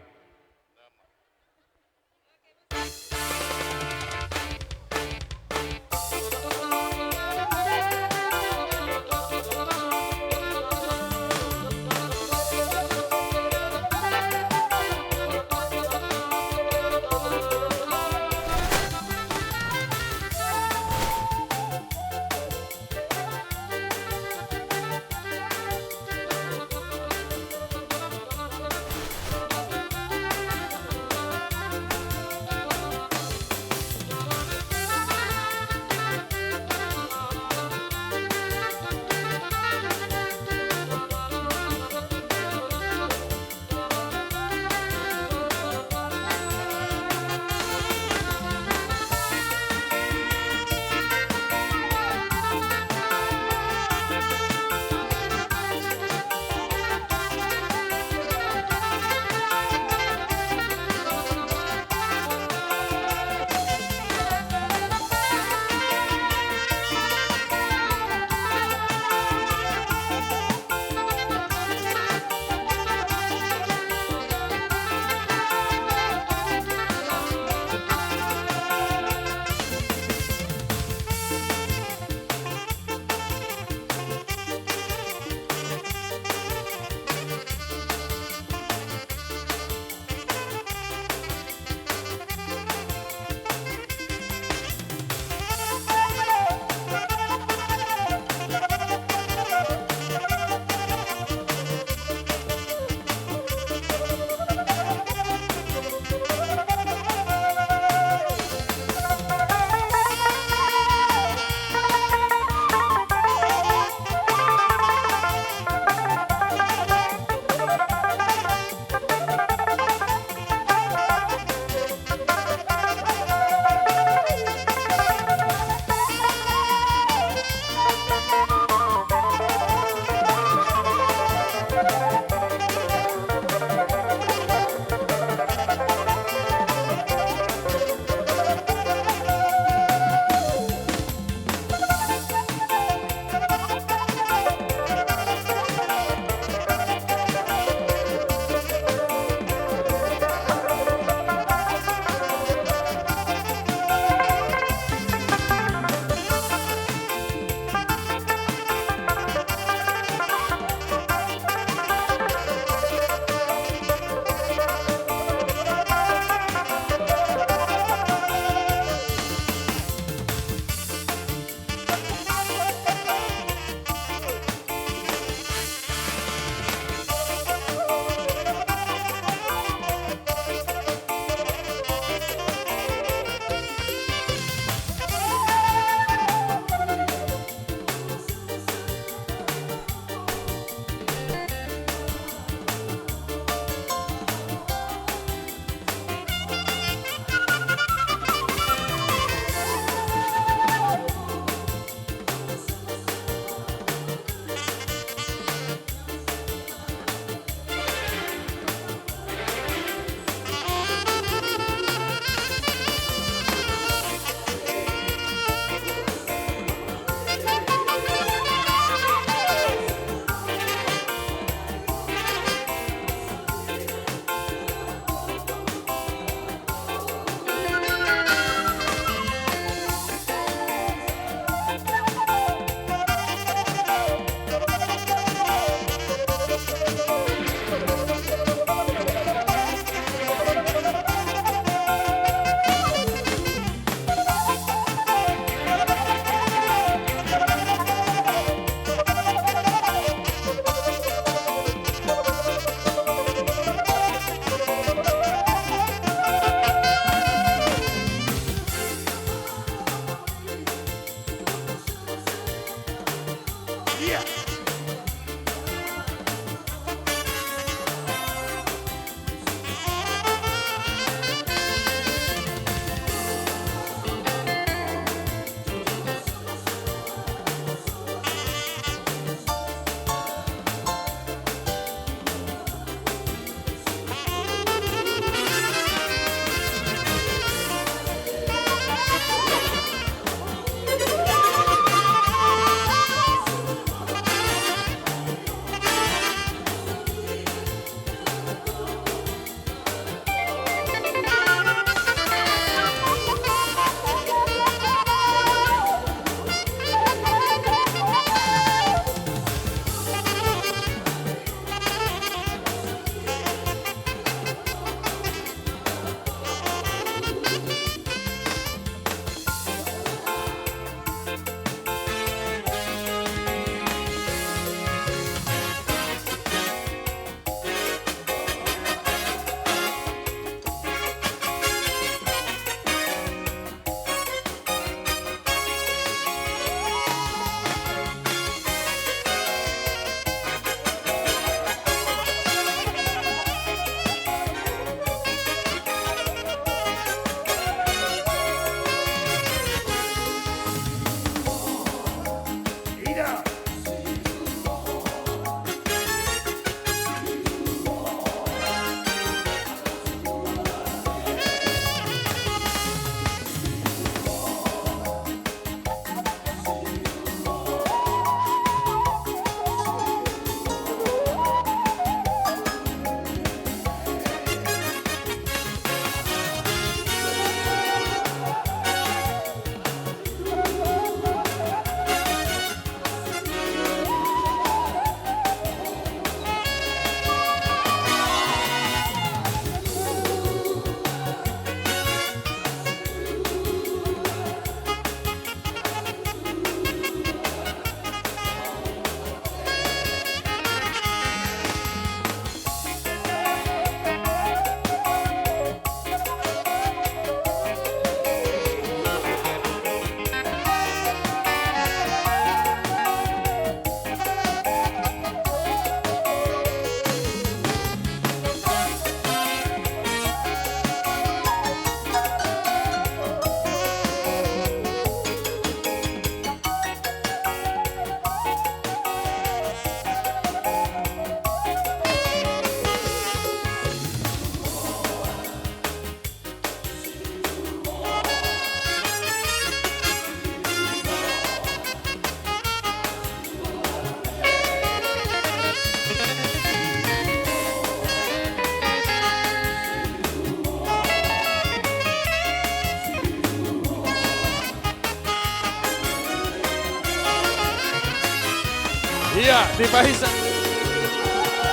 Iya, dipaisa.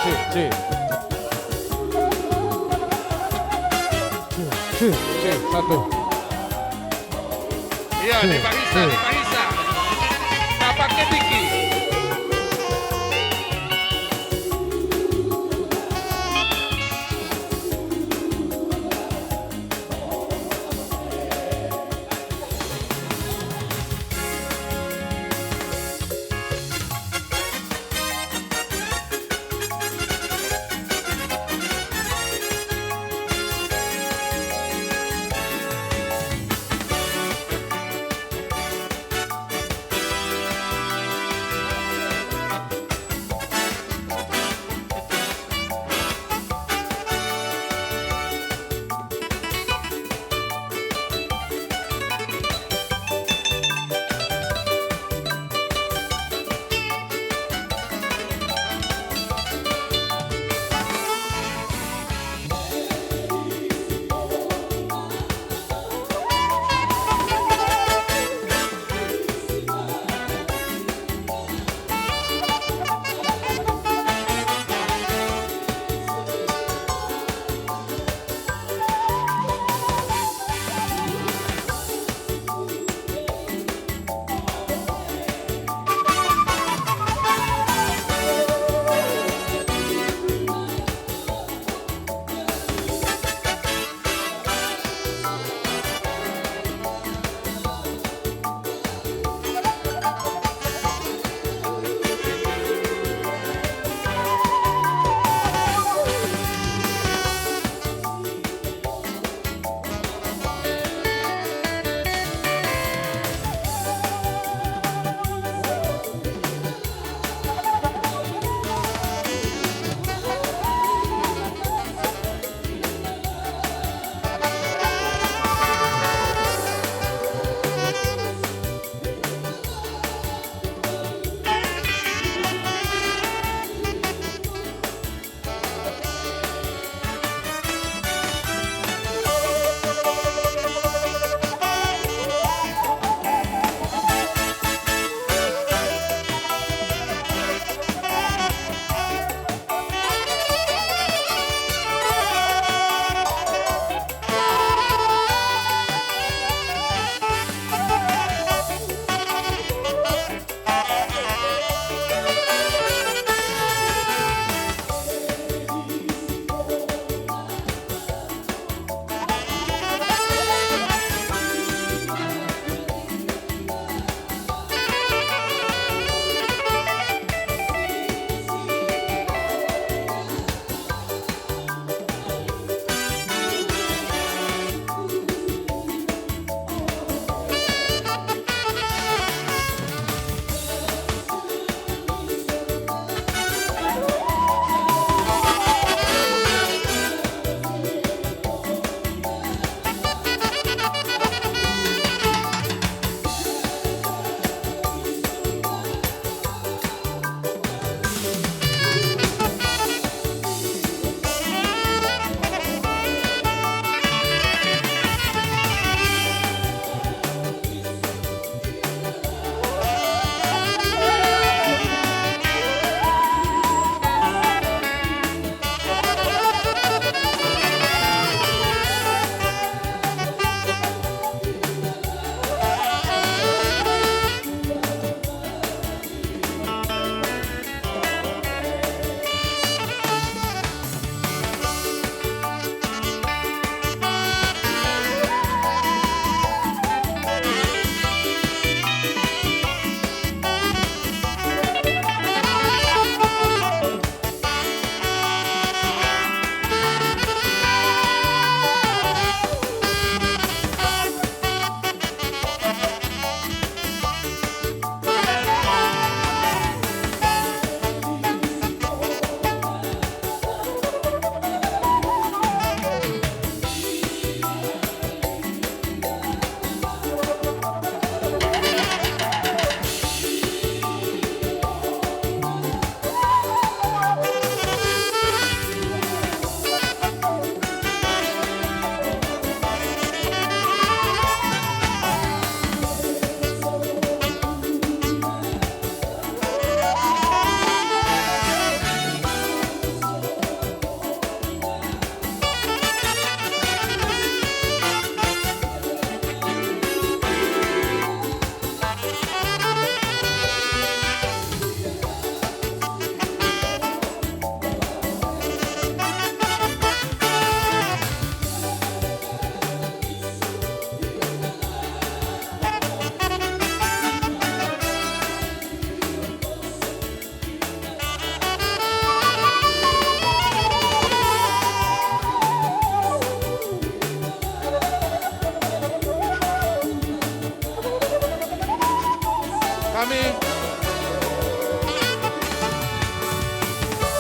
Si, si. Si, si, satu. Iya, si, dipaisa, si. Dipaisa. Tapakke tingki.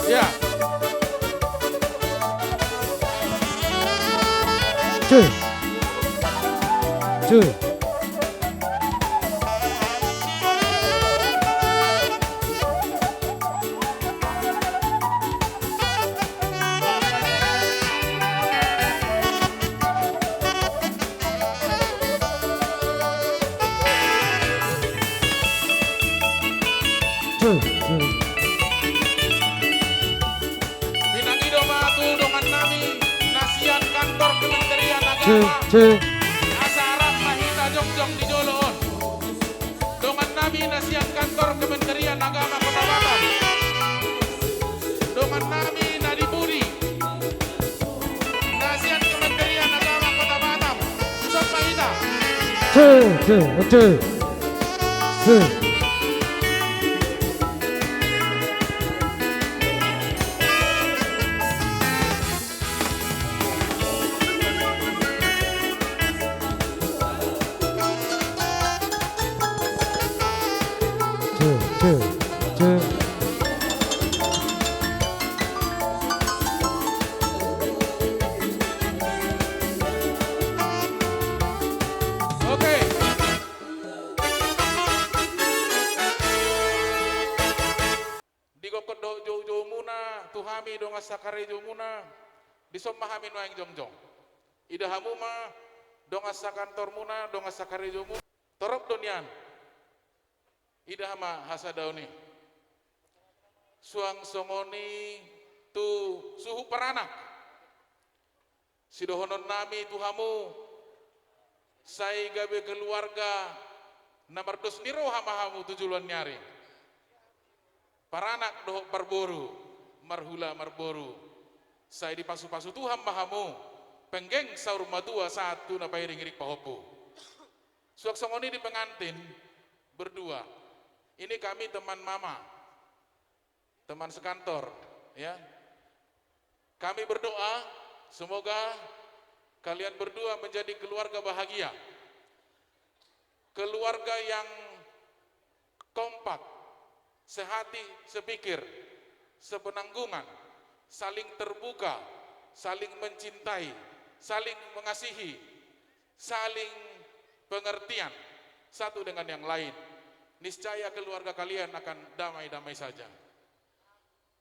Ya. Cek. Cek. Pinangido ma tu dongan nami na sian kantor Kementerian Agama. Asa rap ma hita jongjong di jolo on. Dongan nami na sian kantor Kementerian Agama Kota Batam. Dongan nami na di pudi. Na sian Kementerian Agama Kota Batam. Somba hita. Cek, cek, cek. Cek. Oke. Digokhon dohot joujoumuna tu hami dongan sakarejomuna, dison ma hami nuaeng jongjong. Ida hamu ma dongan sakantormuna, dongan sakarejomuna, torop do nian. Ida ma hasadaon i. Suang songon i tu suhut paranak. Sidohonon nami tu hamu, sai gabe keluarga na mardos ni roha ma hamu tu joloan ni ari. Paranak dohot parboru, marhula marboru, sai dipasupasu Tuhan ma hamu, penggeng saur matua sahat tu na pairingiring pahompu. Suang songon i di pengantin berdua. Ini kami teman mama, teman sekantor, ya. Kami berdoa, semoga kalian berdua menjadi keluarga bahagia. Keluarga yang kompak, sehati, sepikir, sepenanggungan, saling terbuka, saling mencintai, saling mengasihi, saling pengertian satu dengan yang lain. Niscaya keluarga kalian akan damai-damai saja.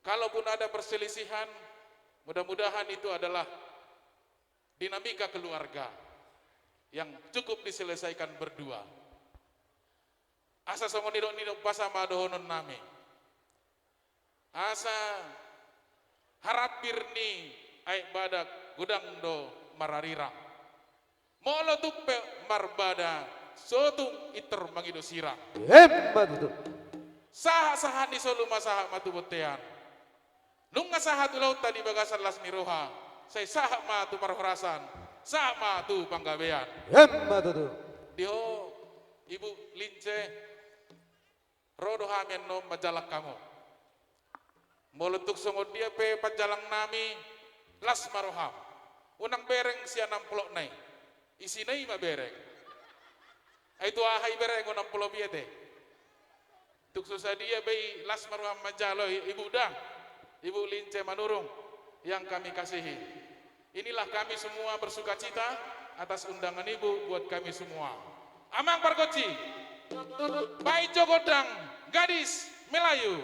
Kalaupun ada perselisihan, mudah-mudahan itu adalah dinamika keluarga yang cukup diselesaikan berdua. Asa songon nidok-nidok pasa ma dohonon nami. Asa harambir ni aek badak godang do mararirang. Molo tung pe marbada sotung intor mangido sirang. Emma tutu. Sahat-sahat ni solu ma sahat ma tu bontean. Nunga sahat ulaonta di bagasan las ni roha, sai sahat ma tu parhorasan, sahat ma tu panggabean. Emma tutu. Di ho, Ibu Lince, ro do hami annon manjalang hamu. Molo tung songon dia pe panjalang nami, las ma roham. Unang bereng sian amplop na i. Isina i ma bereng. Ai tu aha i bereng unang amplop i ate. Tung so sadia be i las ma roham manjalo i, Ibu da, Ibu Lince Manurung yang kami kasihi. Inilah kami semua bersukacita atas undangan Ibu buat kami semua. Amang pargonsi, baen jo gondang, gadis Melayu.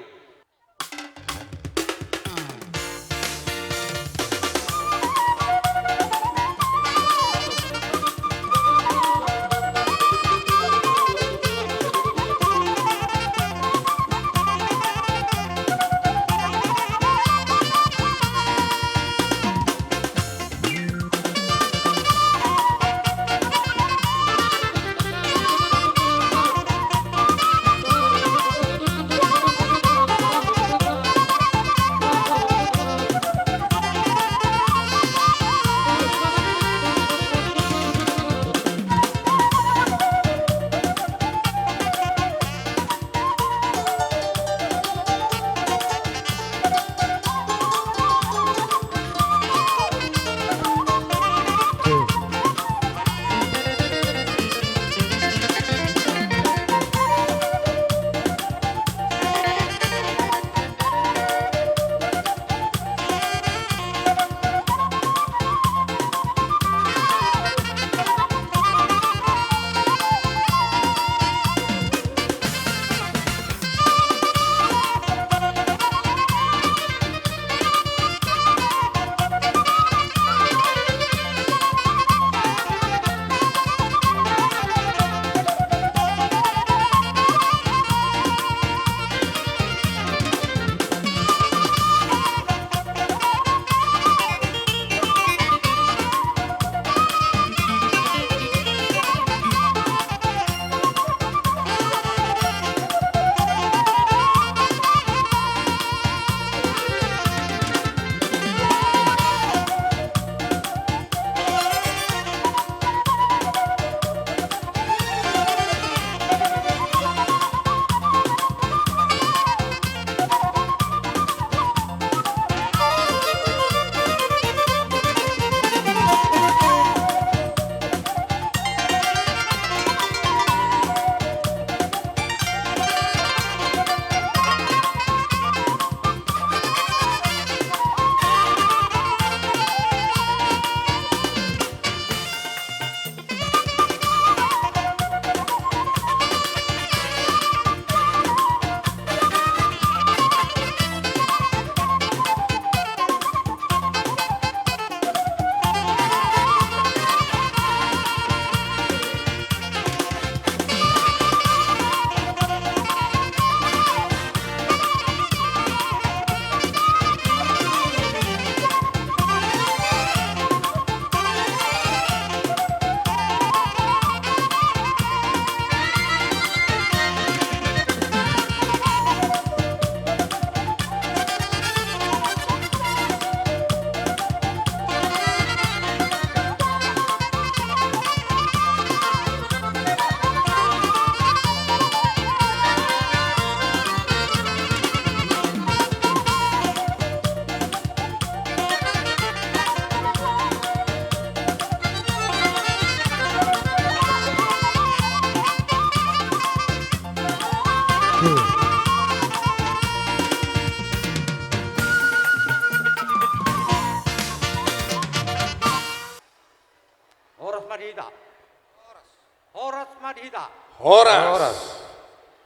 di hita. Horas. Horas.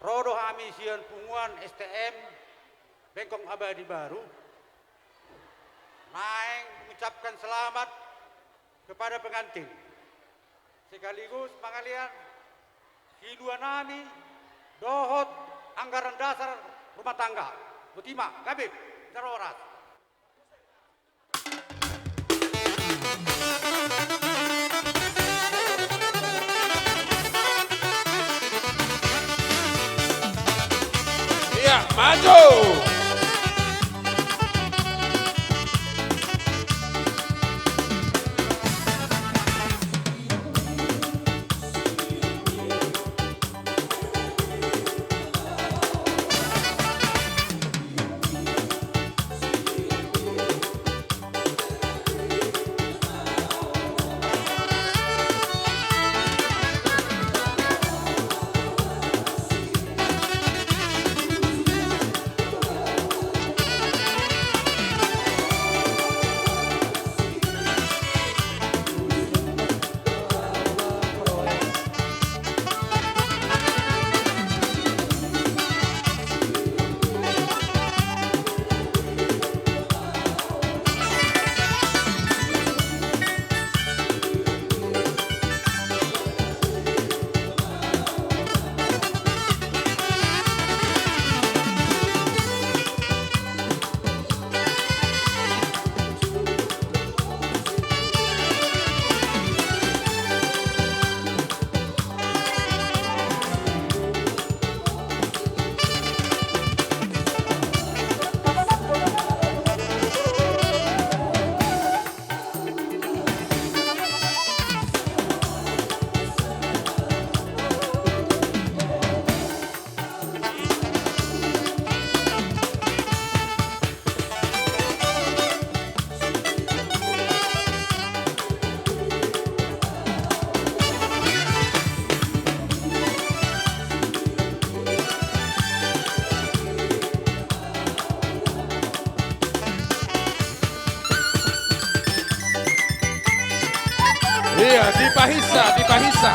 Ro do hami sian punguan S T M Bengkong Abadi Baru naeng mengucapkan selamat kepada pengantin, sekaligus pangalean silua nami dohot anggaran dasar rumah tangga. Boti ma, gabe, taruhon horas. Iya, maju. Iya, dipahinsa, dipahinsa.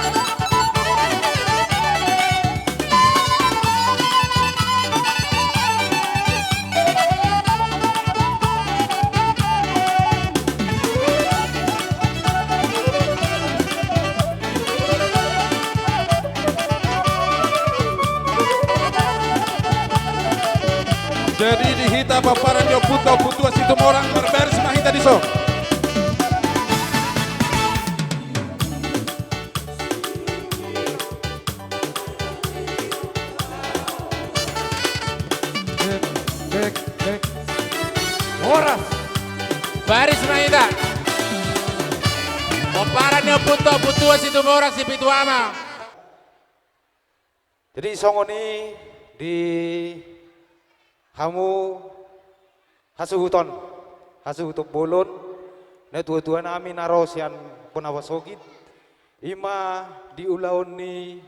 Jadi di hita pomparan ni ompunta, Ompu Tuan Situmorang, marbaris ma hita dison. Cek, cek, cek. Horas. Baris ma hita. Pomparan ni ompunta, Ompu Tuan Situmorang, Sipitu Ama. Jadi songon i di hamu hasuhuton, hasuhuton bolon, natuatua nami na ro sian bona pasogit, i ma di ulaon ni,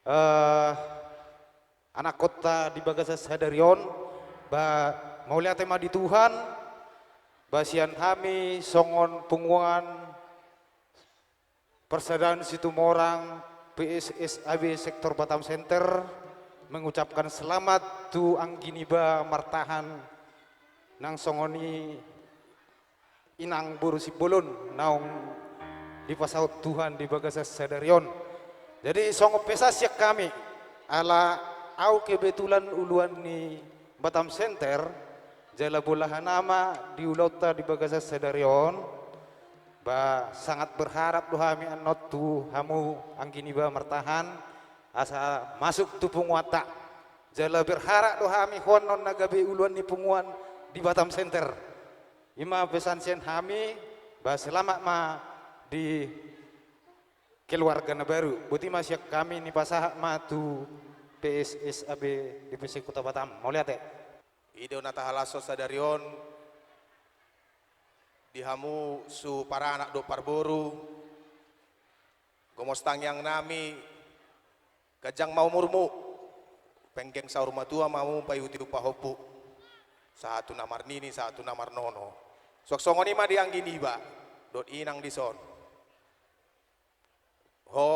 eh, anakkonta di bagasan sadari on, ba mauliate ma di Tuhan, ba sian hami songon punguan Parsadaan Situmorang P S S A B Sektor Batam Center mengucapkan selamat tu anggi niba martahan nang songon i inang boru Simbolon naung dipasaut Tuhan di bagasan sadari on. Jadi songon pesan sian hami, ala au kebetulan uluan ni Batam Center, jala bolahan ama di ulaonta di bagasan sadari on, ba sangat berharap do hami annon tu hamu anggi niba martahan, asa masuk tu punguanta. Jala berharap do hami ho annon na gabe uluan ni punguan di Batam Center. I ma pesan sian hami, ba selamat ma di keluarga na baru. Boti ma sian hami, nipasahat ma tu P S S A B D P C Kota Batam. Mauliate. I do na tahalashon sadari on di hamu suhut paranak dohot parboru, gomos tangiang nami, ganjang ma umurmu, penggeng saur matua ma hamu paihuthon pahompu, sahat tu na marnini, sahat tu na marnono. Suang songon i ma di anggi niba dohot inang dison. Ho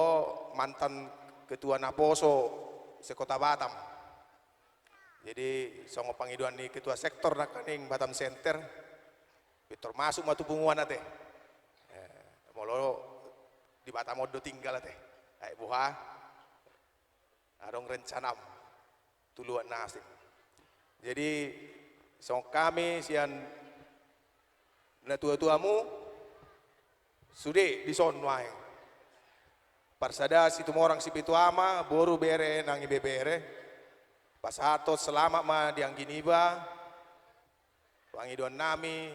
mantan ketua naposo se-Kota Batam. Jadi songon pangidoan ni ketua sektor nangkaning Batam Center, pintor masuk ma tu punguan ate. Eh, molo di Batam on do tinggal ate. Ai boha? Adong rencanam tu luat na asing. Jadi songon hami sian natua-tuamu, sude dison nuaeng. Parsada Situmorang Sipitu Ama, boru, bere nang ibebere, pasahathon selamat ma di anggi niba. Pangidoan nami,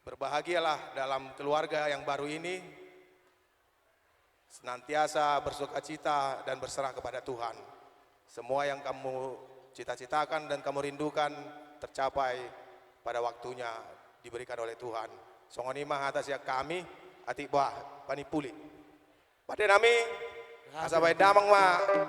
berbahagialah dalam keluarga yang baru ini, senantiasa bersukacita dan berserah kepada Tuhan. Semua yang kamu cita-citakan dan kamu rindukan tercapai pada waktunya diberikan oleh Tuhan. Songon i ma hata sian hami, atik bah, panimpuli. Pande nami, asa baen damang ma. Eh?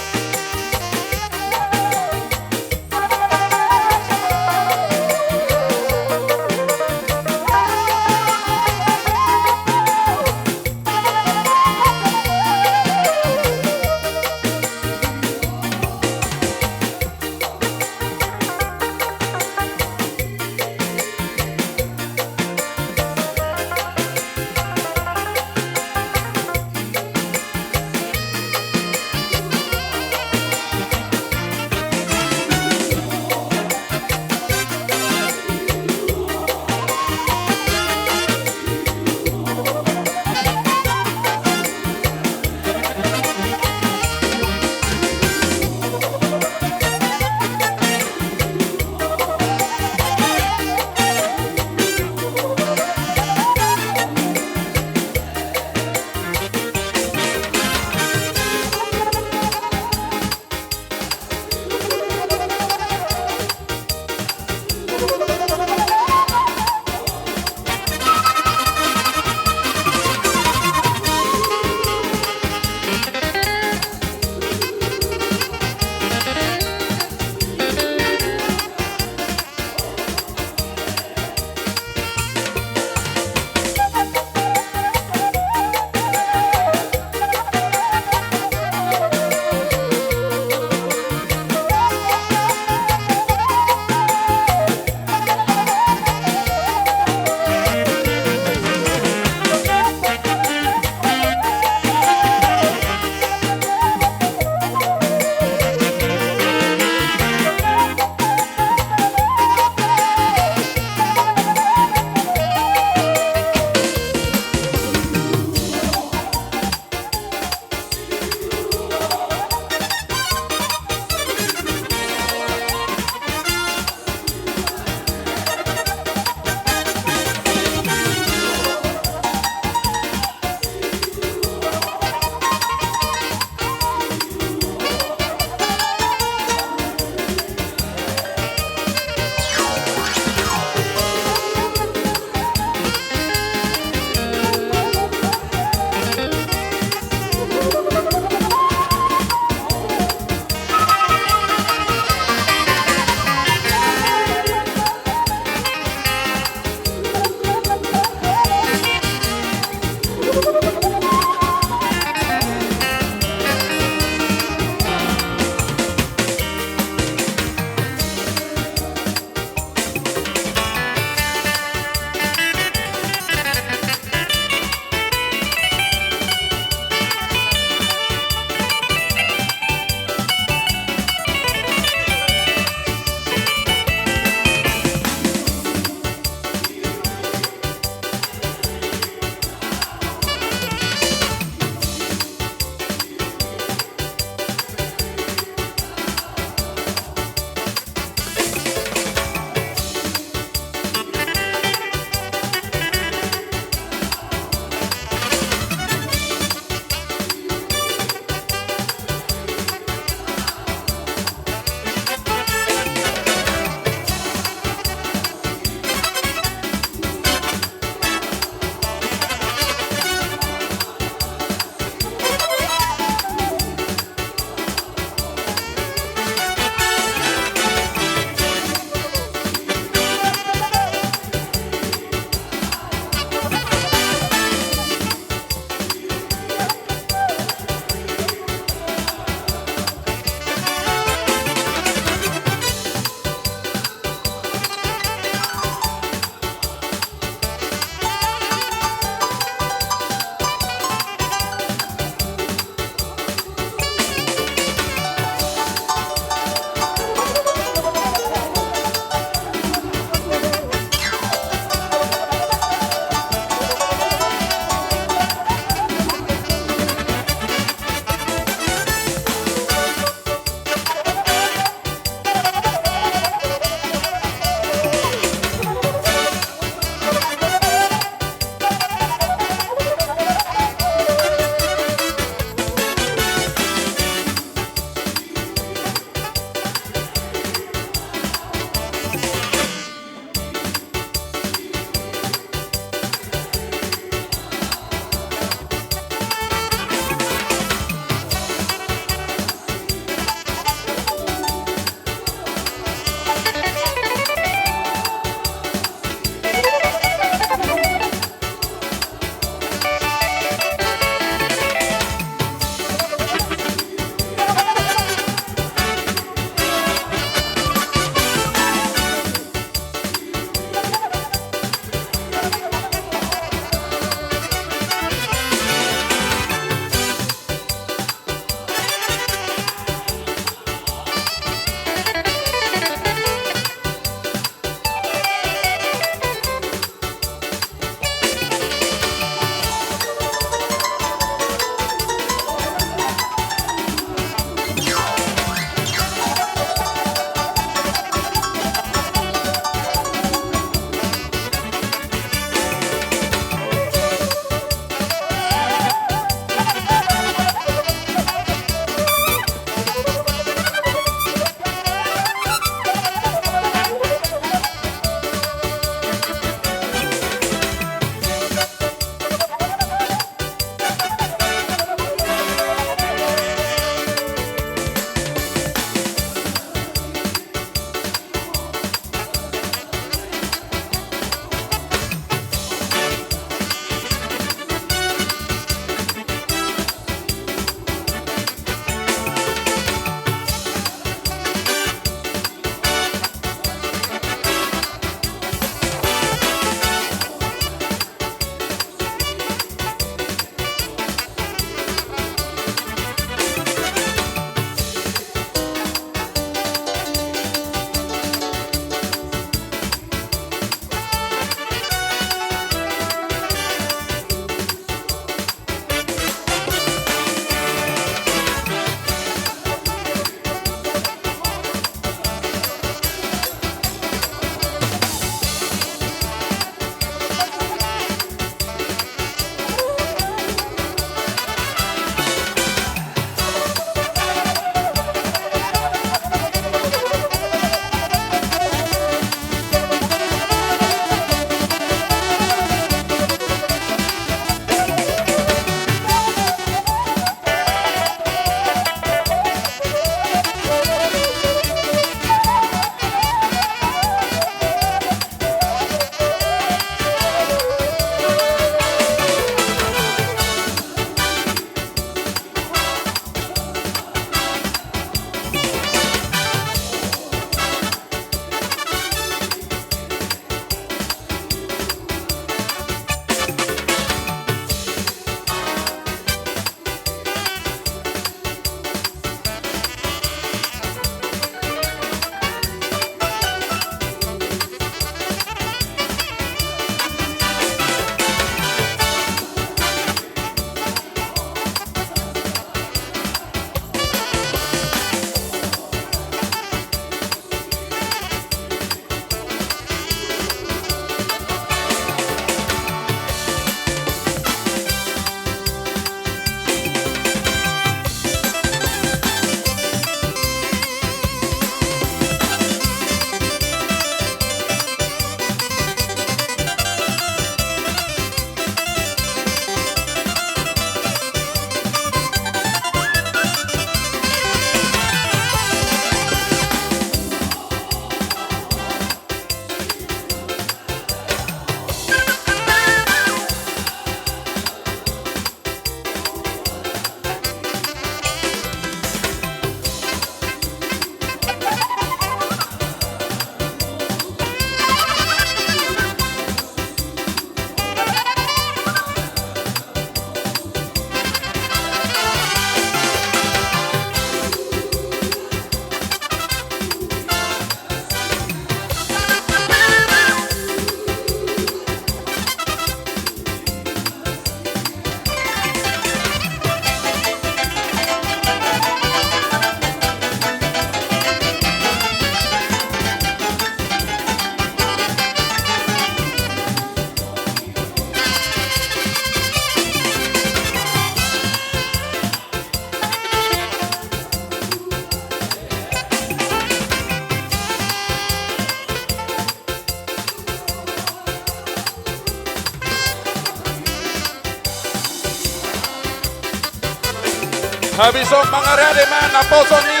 Habis on mangarade ma naposo ni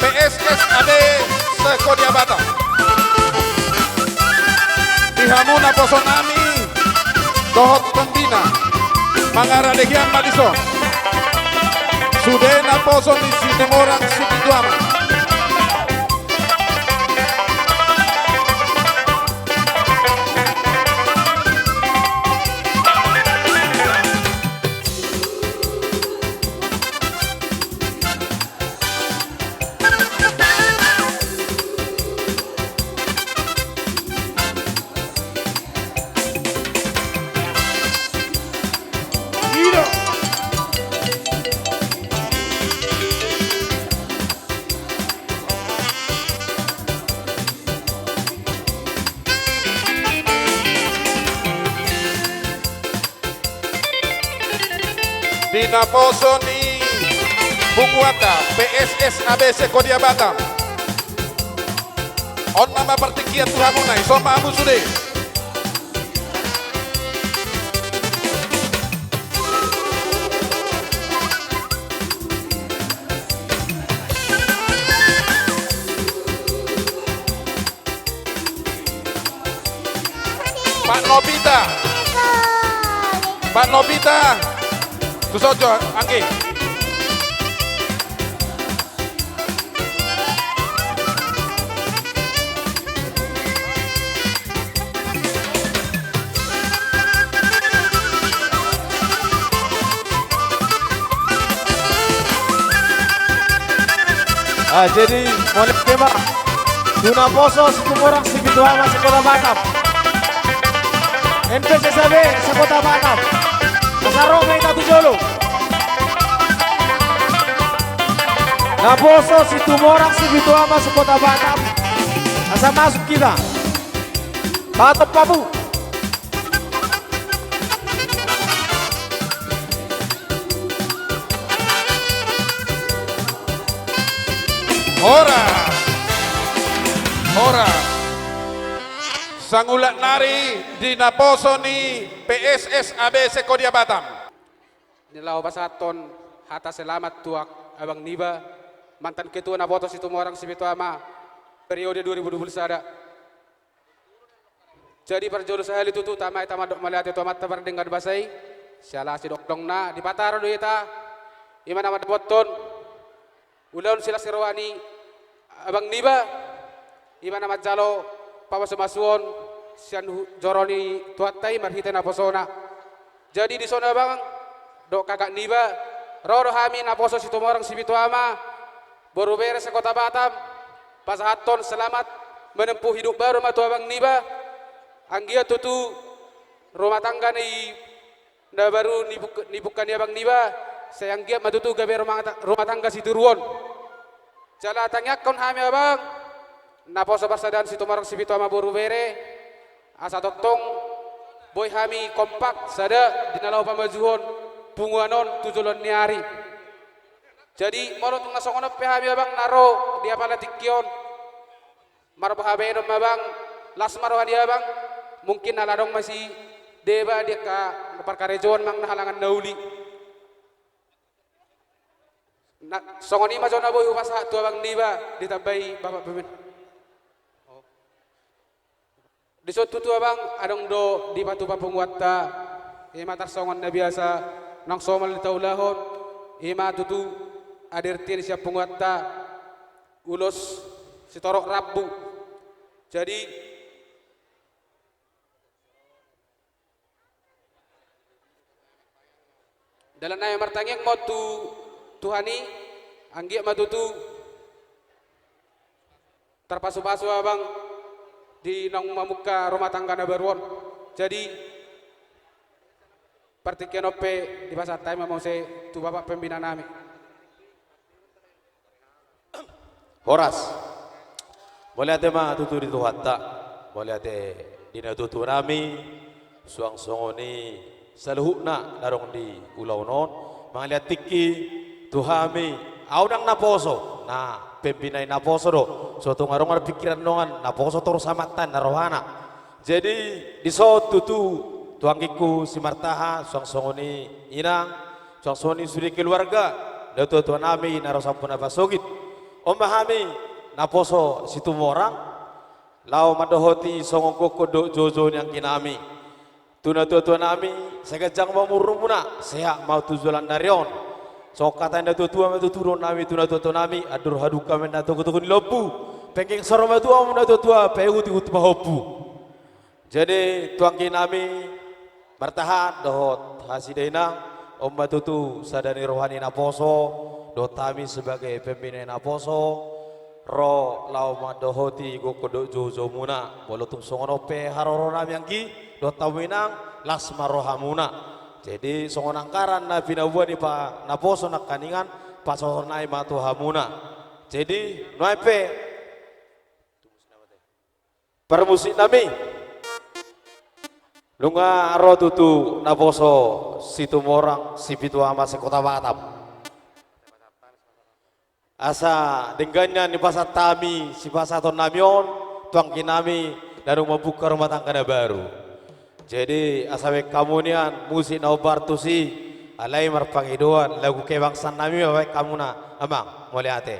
P S S A B Sekodia Batam. Di hamu naposo nami dohot pembina, mangarade hian ma dison. Sude naposo ni Situmorang Sipitu Ama. Di naposo ni punguanta P S S A B Sekodia Batam. On nama partingkian tu hamu nai, dison ma hamu sude. Pak Nobita. Pak Nobita. Tuson jo, anggi. Ah, jadi, mauliate ma tu naposo Situmorang Sipitu Ama se-Kota Batam. N P S S A B se-Kota Batam. Asa ro ma hita tu jolo. Naposo Situmorang Sipitu Ama se-Kota Batam. Asa masuk hita. Patop hamu. Horas. Horas. Sangulak nari di naposo ni P S S A B Sekodia Batam. Di na laho pasahathon hata selamat tu abang niba, mantan ketua naposo Situmorang Sipitu Ama periode dua ribu dua puluh sada. Jadi parjolo sahali tutu tama hita mandok mauliate tu Amanta Pardenggan Basa i, siala sidokdokna dipataro do hita, i ma na mandapothon ulaon silas ni roha ni abang niba, i ma na manjalo pamasumasuon sian hu-, joro ni Tuhanta i marhite naposona. Jadi dison abang dohot kakak niba, ro do hami naposo Situmorang Sipitu Ama, boru bere se-Kota Batam, pasahathon selamat menempuh hidup baru ma tu abang niba, anggiat tutu rumah tangga ni na baru ni buk-, ni bungka ni abang niba, sai anggiat ma tutu gabe rumah ta-, rumah tangga sitiruon. Jala tangiangkon hami abang, naposo parsadaan Situmorang Sipitu Ama boru bere, asa tongtong boi hami kompak sada di na laho pamajuhon punguan on tu joloan ni ari. Jadi molo tung na songon on pe hami abang na ro di apala tingki on, marboha baenon ma abang, las ma roha ni abang, mungkin ala adong ma si deba di angka parkarejoan manang na halangan na uli. Na, songon i ma jo na boi hupasahat tu abang niba, ditambai bapak pemimpin. Dison tutu abang, adong do dipatupa punguanta, i ma tarsongon na biasa naung somal ditaulahon, i ma tutu adirtin sian punguanta, ulos sitorop rambu. Jadi, dalan nami martangiang ma tu Tuhan i, anggiat ma tutu tarpasupasu abang di naung mamungka rumah tangga na baru on. Jadi, partingkian on pe dipasahat hami ma muse tu bapak pembina nami. Horas. Mauliate ma tutu di Tuhanta. Mauliate di natuatua nami, suang songon i saluhutna na adong di ulaon on. Mangaliat tingki tu hami, ahu ndang naposo, na pembina i naposo do. So tung adong marpingkiran dongan, naposo torus amanta na rohana. Jadi, dison tutu tu anggingku si Martaha, suang songon i inang, suang songon i sude keluarga, natuatua nami na ro sampuna pasogit. On ma hami naposo Situmorang, laho mandohoti songon gokhon dohot joujou ni anggi nami tu natuatua nami, sai ganjang ma umurmuna, sehat ma tu joloan ni ari on. Songon hata ni natuatua ma tutu dohonon nami tu natuatua nami: Andor hadungka ma inna togutogu ni lombu, penggeng saur matua hamu natuatua, paihutihut pahompu. Jadi tu anggi nami martahan dohot hasidainang, on ma tutu sada ni roha ni naposo, dohot hami sebagai pembina ni naposo, ro laho mandohoti gokhon dohot joujoumuna. Molo tung songon on pe haroro nami anggi dohot hamu inang, las ma rohamuna. Jadi songon anggaran na pinaboa ni pa-, naposo nangkiningan, pasohot nami ma tu hamuna. Jadi nuaeng pe parmusik nami, nunga ro tutu naposo Situmorang, Sipitu Ama se-Kota Batam. Asa denggan nian ni pasahat hami, sipasahaton nami on tu anggi nami na dung mambuka rumah tangga na baru. Jadi asa baen hamu nian musik na hombar tusi, alai marpangidoan lagu kebangsaan nami ma baen hamuna, amang. Mauliate.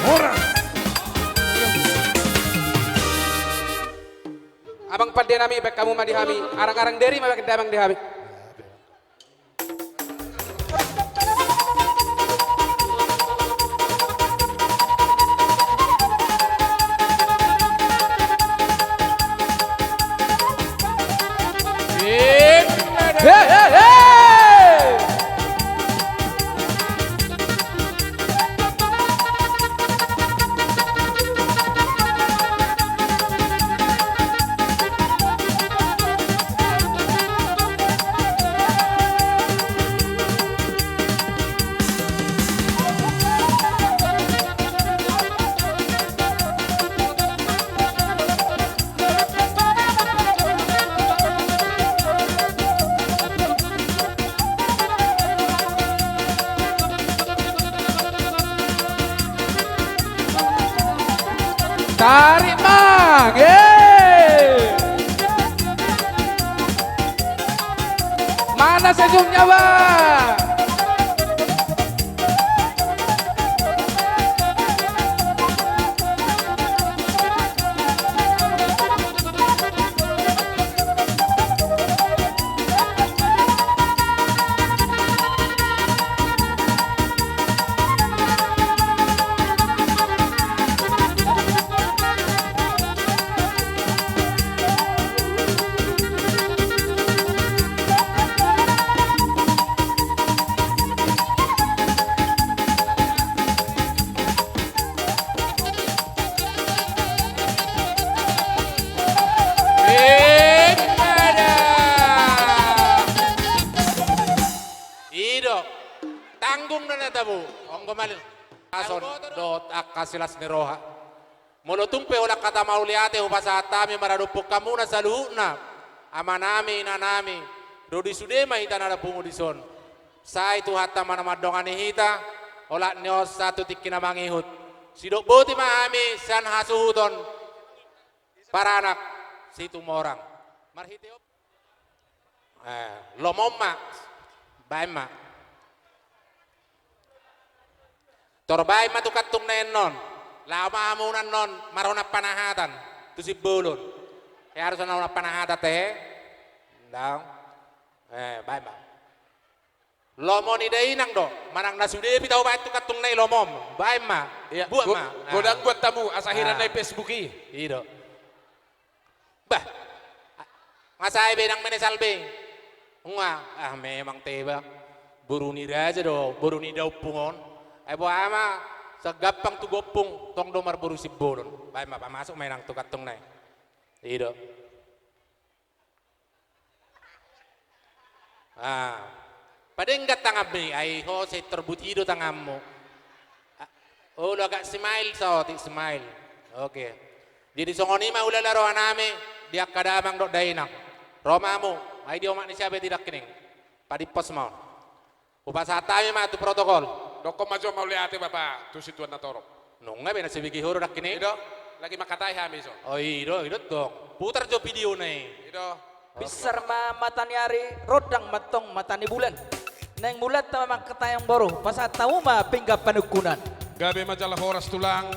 Horas. Amang pande nami, baen hamu ma di hami, arang-arang deri ma baen damang di hami. Tarik, Mang! Eh! Mana senyumnya, Bang? Tanggung do na tabo. Onggo mali. Ason dohot angka silas ni roha. Molo tung pe holan hata mauliate hupasahat hami maradophon hamuna saluhutna, amanami, inanami, ro di sude ma hita na pungu dison. Sai Tuhanta ma na mandongani hita, olat ni on sahat tu tingki na mangihut. Sidok boti ma hami sian hasuhuton paranak Situmorang. Marhite on. Eh, lomo ma. Baen ma. Tor baen ma tu kantungna annon. Laho ma hamuna annon marhonang panahatan tu Simbolon. Eh, harus na honang panahatan te. Ndang. Eh, baen ma. Lomo ni dainang do. Manang na sude pe tahu baen tu kantungna i lomom. Baen ma. Iya, buat go-, ma. Godang buat tamu, asa hira na i Facebook i. I do. Bah. Nga sae be nang menesal be. Nga, ah, memang teba. Boru ni raja do, boru ni daompung on. Ai boha ma, sagampang tu gompung, tong do marboru Simbolon. Baen ma, pamasuk ma inang tu kantungna i. I do. Ah. Padenggan tanganmi, ai ho sai torbut i do tanganmu. Ah, olo agak smile saotik, smile. Oke. Jadi songon i ma hulala rohanami, di angka damang dohot dainang. Ro ma hamu, ai di omak ni sia be tidak kining. Padimpos ma on. Hupasahat hami ma tu protokol. Dokkon ma jo mauliate bapa, tu situan na torop. Nunga be na sibege ho do dangkin i. I do, lagi mangkatai hami so. Oh, i do, i do tong. Putar jo video na i. I do. Binsar ma mata ni ari, rondang ma tong mata ni bulan. Naeng mulanta ma mangkatai amang boru, pasahat hamu ma pinggan panungkunan. Gabe ma jala horas tulang.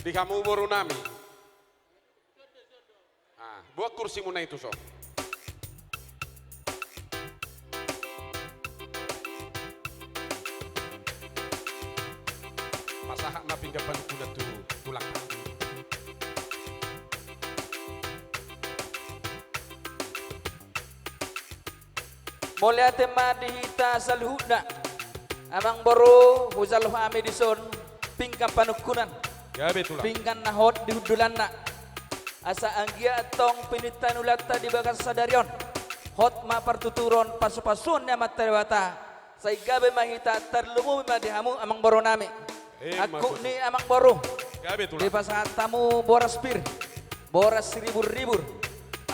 Di hamu borunami. Ah, buat kursimuna i tuson. Pasahat ma pinggan panungkunan tu tulang. Mauliate ma di hita saluhutna. Amang boru, hujalo hami dison pinggan panungkunan. Gabe tulang. Pinggan na hot di hundulanna. Asa anggiat tong pininta ni hulanta di bagasan sadari on, hot ma partuturon pasupasuon ni Amanta Debata. Sai gabe ma hita tarlumobi ma di hamu amang borunami. Eh, angkup ni amang boru. Gabe tulang. Dipasahat hamu boras pir, boras siriburribur.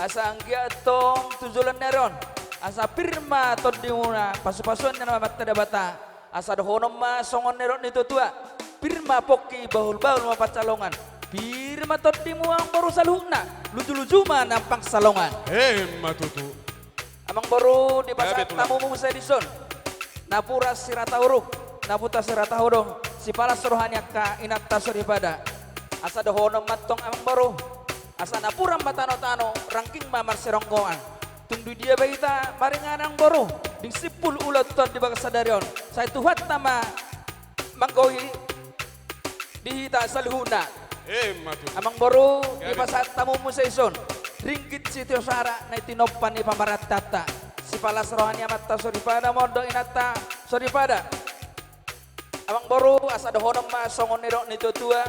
Asa anggiat tong tu joloan ni ari on, asa pir ma tondimuna pasupasuon ni Amanta Debata. Asa dohonon ma songon nidok ni tuatua, pir ma pongki bahulbahul ma pansalongan. Pir ma tondimu amang boru saluhutna, lujuluju ma nang pansalongan. Eh, ma tutu. Amang boru, dipasahat hamu muse dison. Napuran sirata uruk, napuran sirata hodong, sipalas roha ni angka inanta soripada. Asa dohonon ma tong amang boru, asa napuran ma tanotano, rangking ma marsironggoan. Tung di dia be hita maringanan amang boru, dung simpul ulaonta di bagasan sadari on, sai Tuhanta ma manggohi di hita saluhutna. Eh, ma tutu. Amang boru, dipasahat hamu muse dison ringgit sitio sara na i tinompa ni pamarentanta. Sipalas roha ni amanta soripada ma on dohot inanta soripada. Amang boru, asa dohonon ma songon nidok ni tuatua,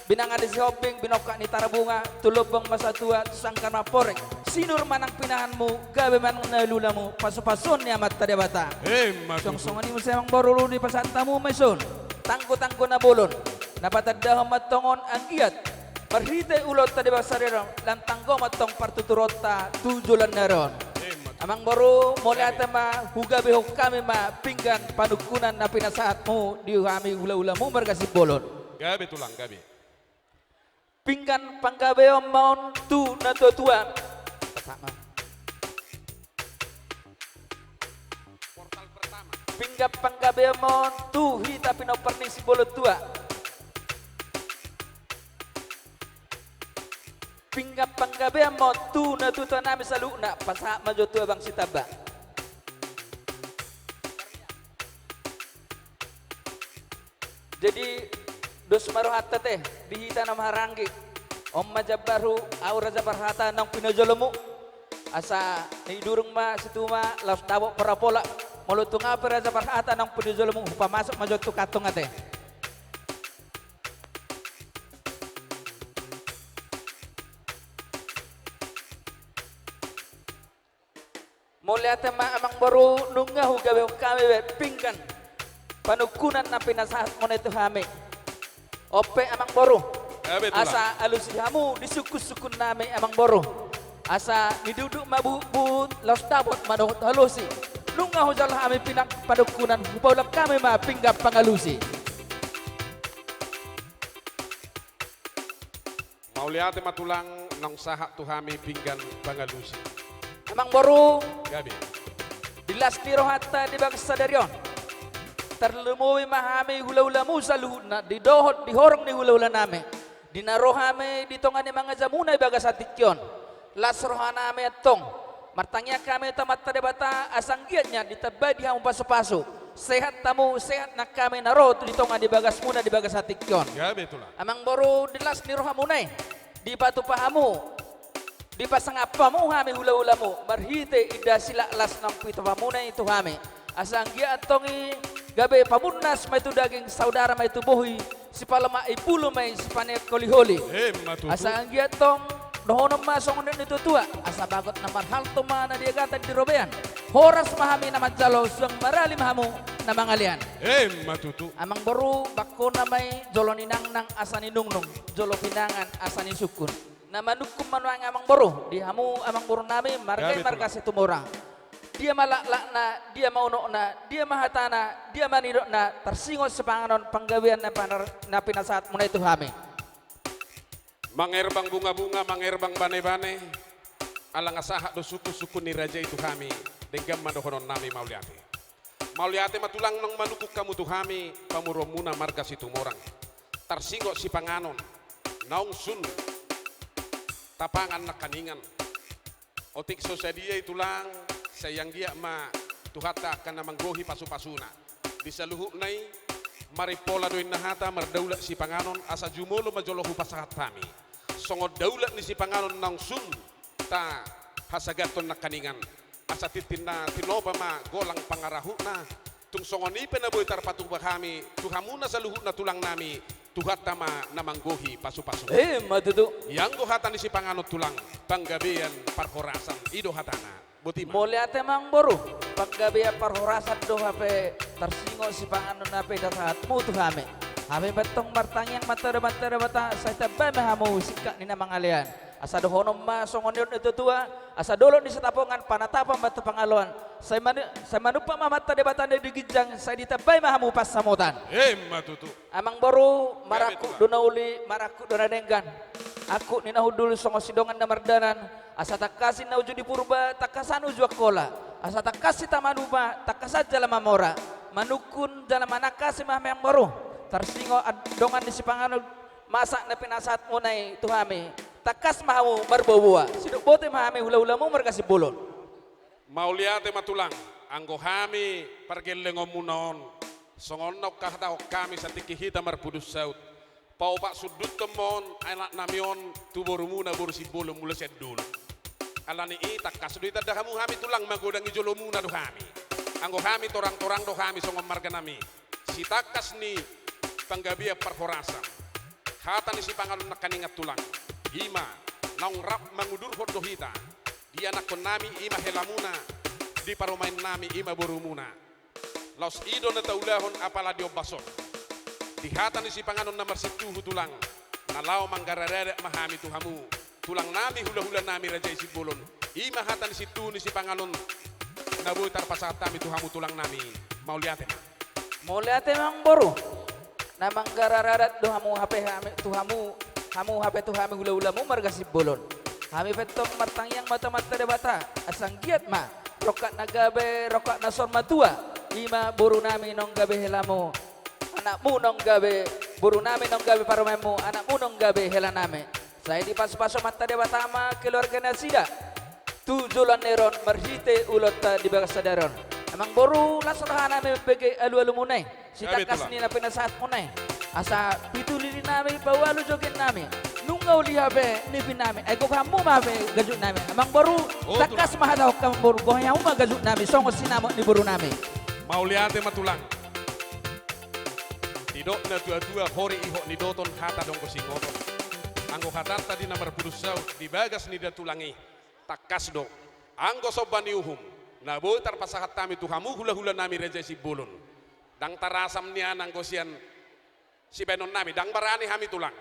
binanga ni Sihombing, binongkak ni Tarbunga, tu lombang ma satua, tu sanggar ma poreng, sinur ma nang pinahanmu, gabe ma nang na nilulamu, pasupasuon ni Amanta Debata. Eh, ma tutu. Songon i muse amang boru, dipasahat hamu ma dison tanggo-tanggo na bolon. Na patandahon ma tong on anggiat marhite ulaonta di bagasan sadari on, lam tanggo ma tong partuturonta tu joloan ni ari on. Eh, ma tutu. Amang boru, mauliate ma, hugabehon hami ma pinggan panungkunan na pinasahatmu di hami hulahulamu marga Simbolon. Gabe tulang, gabe. Pinggan panggabeon ma on tu natuatua. Pinggan panggabeon ma on tu hita pinompar ni Simbolon tua. Pinggan panggabeon ma on tu natuatuanami saluhutna, pasahat ma jo tu abang Sitamba. Jadi, dos ma rohanta te, di hita na marhahaanggi. On ma jambarhu, ahu Raja Parhata naung pinojolomu. Asa, ni durung ma situma, laos dapot porapola. Molo tung ahu pe Raja Parhata naung pinojolomu, hupamasuk ma jo tu kantung ate. Mauliate ma amang Boru, nunga hugabe hami be pinggan panungkunan na pinasahatmuna i tu hami. On pe amang boru. Gabe tulang. Asa alusi hamu di sungkunsungkun nami amang boru. Asa nidukduk ma buhutbuhut laos dapot ma dohot alusi. Nunga hujalo hami pinggan panungkunan, hupaulak hami ma pinggan pangalusi. Mauliate ma tulang naung sahat tu hami pinggan pangalusi. Amang boru. Gabe. Di las ni rohanta di bagas sadari on, tarlumobi ma hami hulahulamu saluhutna di dohot di horong ni hulahula nami, di na ro hami di tonga ni mangajamuna di bagasan tingki on. Las roha nami antong, martangiang hami tu Amanta Debata asa anggiat nian ditambai di hamu pasupasu, sehat hamu, sehat nang hami na ro tu di tonga ni bagasmuna di bagasan tingki on. Gabe tulang. Amang boru, di las ni rohamuna i, dipatupa hamu, dipasangap hamu hami hulahulamu marhite indahan silaklas naung pitupamuna i tu hami. Asa anggiat antong i gabe pamunnas ma i tu daging, saudara ma i tu bohi, sipalomak i bulu ma i, sipaneang holiholi. Emma tutu. Asa anggiat antong dohonon ma songon nidok ni natuatua, asa bagot na marhalto ma na di agatan di robean. Horas ma hami na manjalo, suang marali ma hamu na mangalean. Emma tutu. Amang boru, bangkona ma i jolo ninangnang asa ninungnung, jolo pinangan asa nisungkun. Na manungkun ma nuaeng amang boru, di hamu amang boru nami, marga i, gabe tulang, marga Situmorang. Dia ma laklakna, dia ma unokna, dia ma hatana, dia ma nidokna, tarsingot sipanganon panggabean na panar-, na pinasahatmuna i tu hami. Mangerbang bungabunga, mangerbang banebane, ala nga sahat do sungkunsungkun ni raja i tu hami, denggan ma dohonon nami mauliate. Mauliate ma tulang naung manungkun hamu tu hami, pamoruonmuna marga Situmorang. Tarsingot sipanganon, naung sun tapangan nangkaningan. Otik so sadia i tulang, sai anggiat ma Tuhanta angka na manggohi pasupasuna. Di saluhutna i, marimpola do inna hata, mardaulat sipanganon, asa jumolo ma jolo hupasahat hami. Songon daulat ni sipanganon naung sun tahasagathon nangkaningan. Asa tintin na tinopa ma golang pangarahutna, tung songon i pe na boi tarpatupa hami tu hamuna saluhutna tulang nami, Tuhanta ma na manggohi pasupasu. Emma tutu. Ianggo hata ni sipanganon tulang, panggabean parhorasan, i do hatana. Boti ma. Mauliate amang boru, panggabean parhorasan do hape, tarsingot sipanganon na pinasahatmu tu hami. Hami pe antong martangiang ma tu Amanta Debata, sai tambai ma hamu singkat ni na mangalean. Asa dohonon ma songon nidok ni natuatua, asa dolok ni sitapongan panatapan ma tu pangaloan. Sai manu-, sai manumpak ma Amanta Debata na di ginjang, sai ditambai ma hamu pansamotan. Emma tutu. Amang boru, gabe tulang, marangkup do na uli, marangkup do na denggan. Angkup ni na hundul songon sidongan na mardalan, asa tangkas i na uju di Purba, tangkasan uju Angkola. Asa tangkas i tama Nuba, tangkasan jala mamora. Manungkun jala manangkasi ma hami amang boru. Tarsingot ad-, dongan ni sipanganon, masak na pinasahatmuna i tu hami. Tangkas ma hamu marboaboa. Sidok boti ma hami hulahulamu marga Simbolon. Mauliate ma tulang, anggo hami pargellengonmuna on, songon na huhatahon hami satingki hita marpudun saut. Paopat sunduthon ma on anak nami on tu borumuna boru Simbolon mula sian dolok. Alani i tangkas do itanda hamu hami tulang, magodang i jolomuna do hami. Anggo hami torang-torang do hami songon marga nami. Sitangkas ni panggabean parhorasan, hata ni sipanganon nangkaningan tulang, i ma naung rap mangudurhon do hita di anakkon nami, i ma helamuna, di parumaen nami, i ma borumuna. Laos i do na taulahon apala di ombas on. Di hata ni sipanganon na marsintuhu tulang, na laho manggaradat ma hami tu hamu, tulang nami, hulahula nami, raja i Simbolon. I ma hata ni sintuhu ni sipanganon na boi tarpasahat hami tu hamu tulang nami. Mauliate ma. Mauliate ma amang boru. Na manggaradat do hamu hape hami, tu hamu, hamu hape tu hami hulahulamu marga Simbolon. Hami pe antong martangiang ma tu Amanta Debata, asa anggiat ma rongkap na gabe, rongkap na saur matua. I ma boru nami naung gabe helamu, anakmu naung gabe, boru nami naung gabe parumaenmu, anakmu naung gabe hela nami. Sai dipasupasu Amanta Debata ma keluarga nasida tu joloan ni ari on marhite ulaonta di bagas sadari on. Amang boru, las roha nami mambege alualumuna i, sitangkas ni na pinasahatmuna i. Asa pitu lili nami paualu joget nami, nunga uli hape nipi nami, ai gokhonmu ma hape gajut nami. Amang boru, tangkas ma hatahon amang boru, gohi hamu ma gajut nami songon sinamot ni boru nami. Mauliate ma tulang. Didok na tuatua, hori ihot ni doton, hata donggo singoton. Anggo hatanta di na marpudun saut, di bagas ni da tulang i, tangkas do. Anggo somba ni uhum, Na boi tarpasahat hami tu hamu hulahula nami Raja Simbolon. Ndang tarasam nian anggo sian sibaenon nami, ndang barani hami tulang.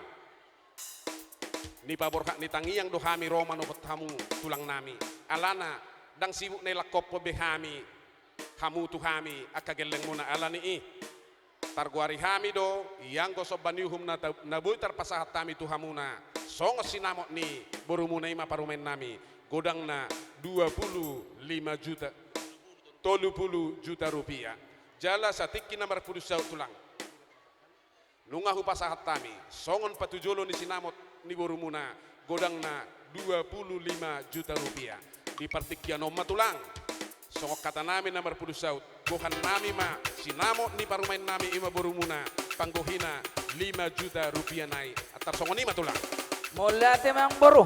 Nipaborhat ni tangiang do hami ro manopot hamu tulang nami. Alana ndang sibuk na ilangkophon be hami hamu tu hami angka gellengmuna. Alani i targoari hami do, ianggo somba ni uhum na ta-, na boi tarpasahat hami tu hamuna songon sinamot ni borumuna, i ma parumaen nami, godangna dua pulu lima juta, tolu pulu juta rupiah. Jala satingki na marpudun saut tulang, nunga hupasahat hami songon patujolo ni sinamot ni borumuna, godangna dua pulu lima juta rupiah. Di partingkian on ma tulang, songon hata nami na marpudun saut, bohan nami ma sinamot ni parumaen nami, i ma borumuna, panggohina lima juta rupiah nai. Antar songon i ma tulang. Mauliate amangboru.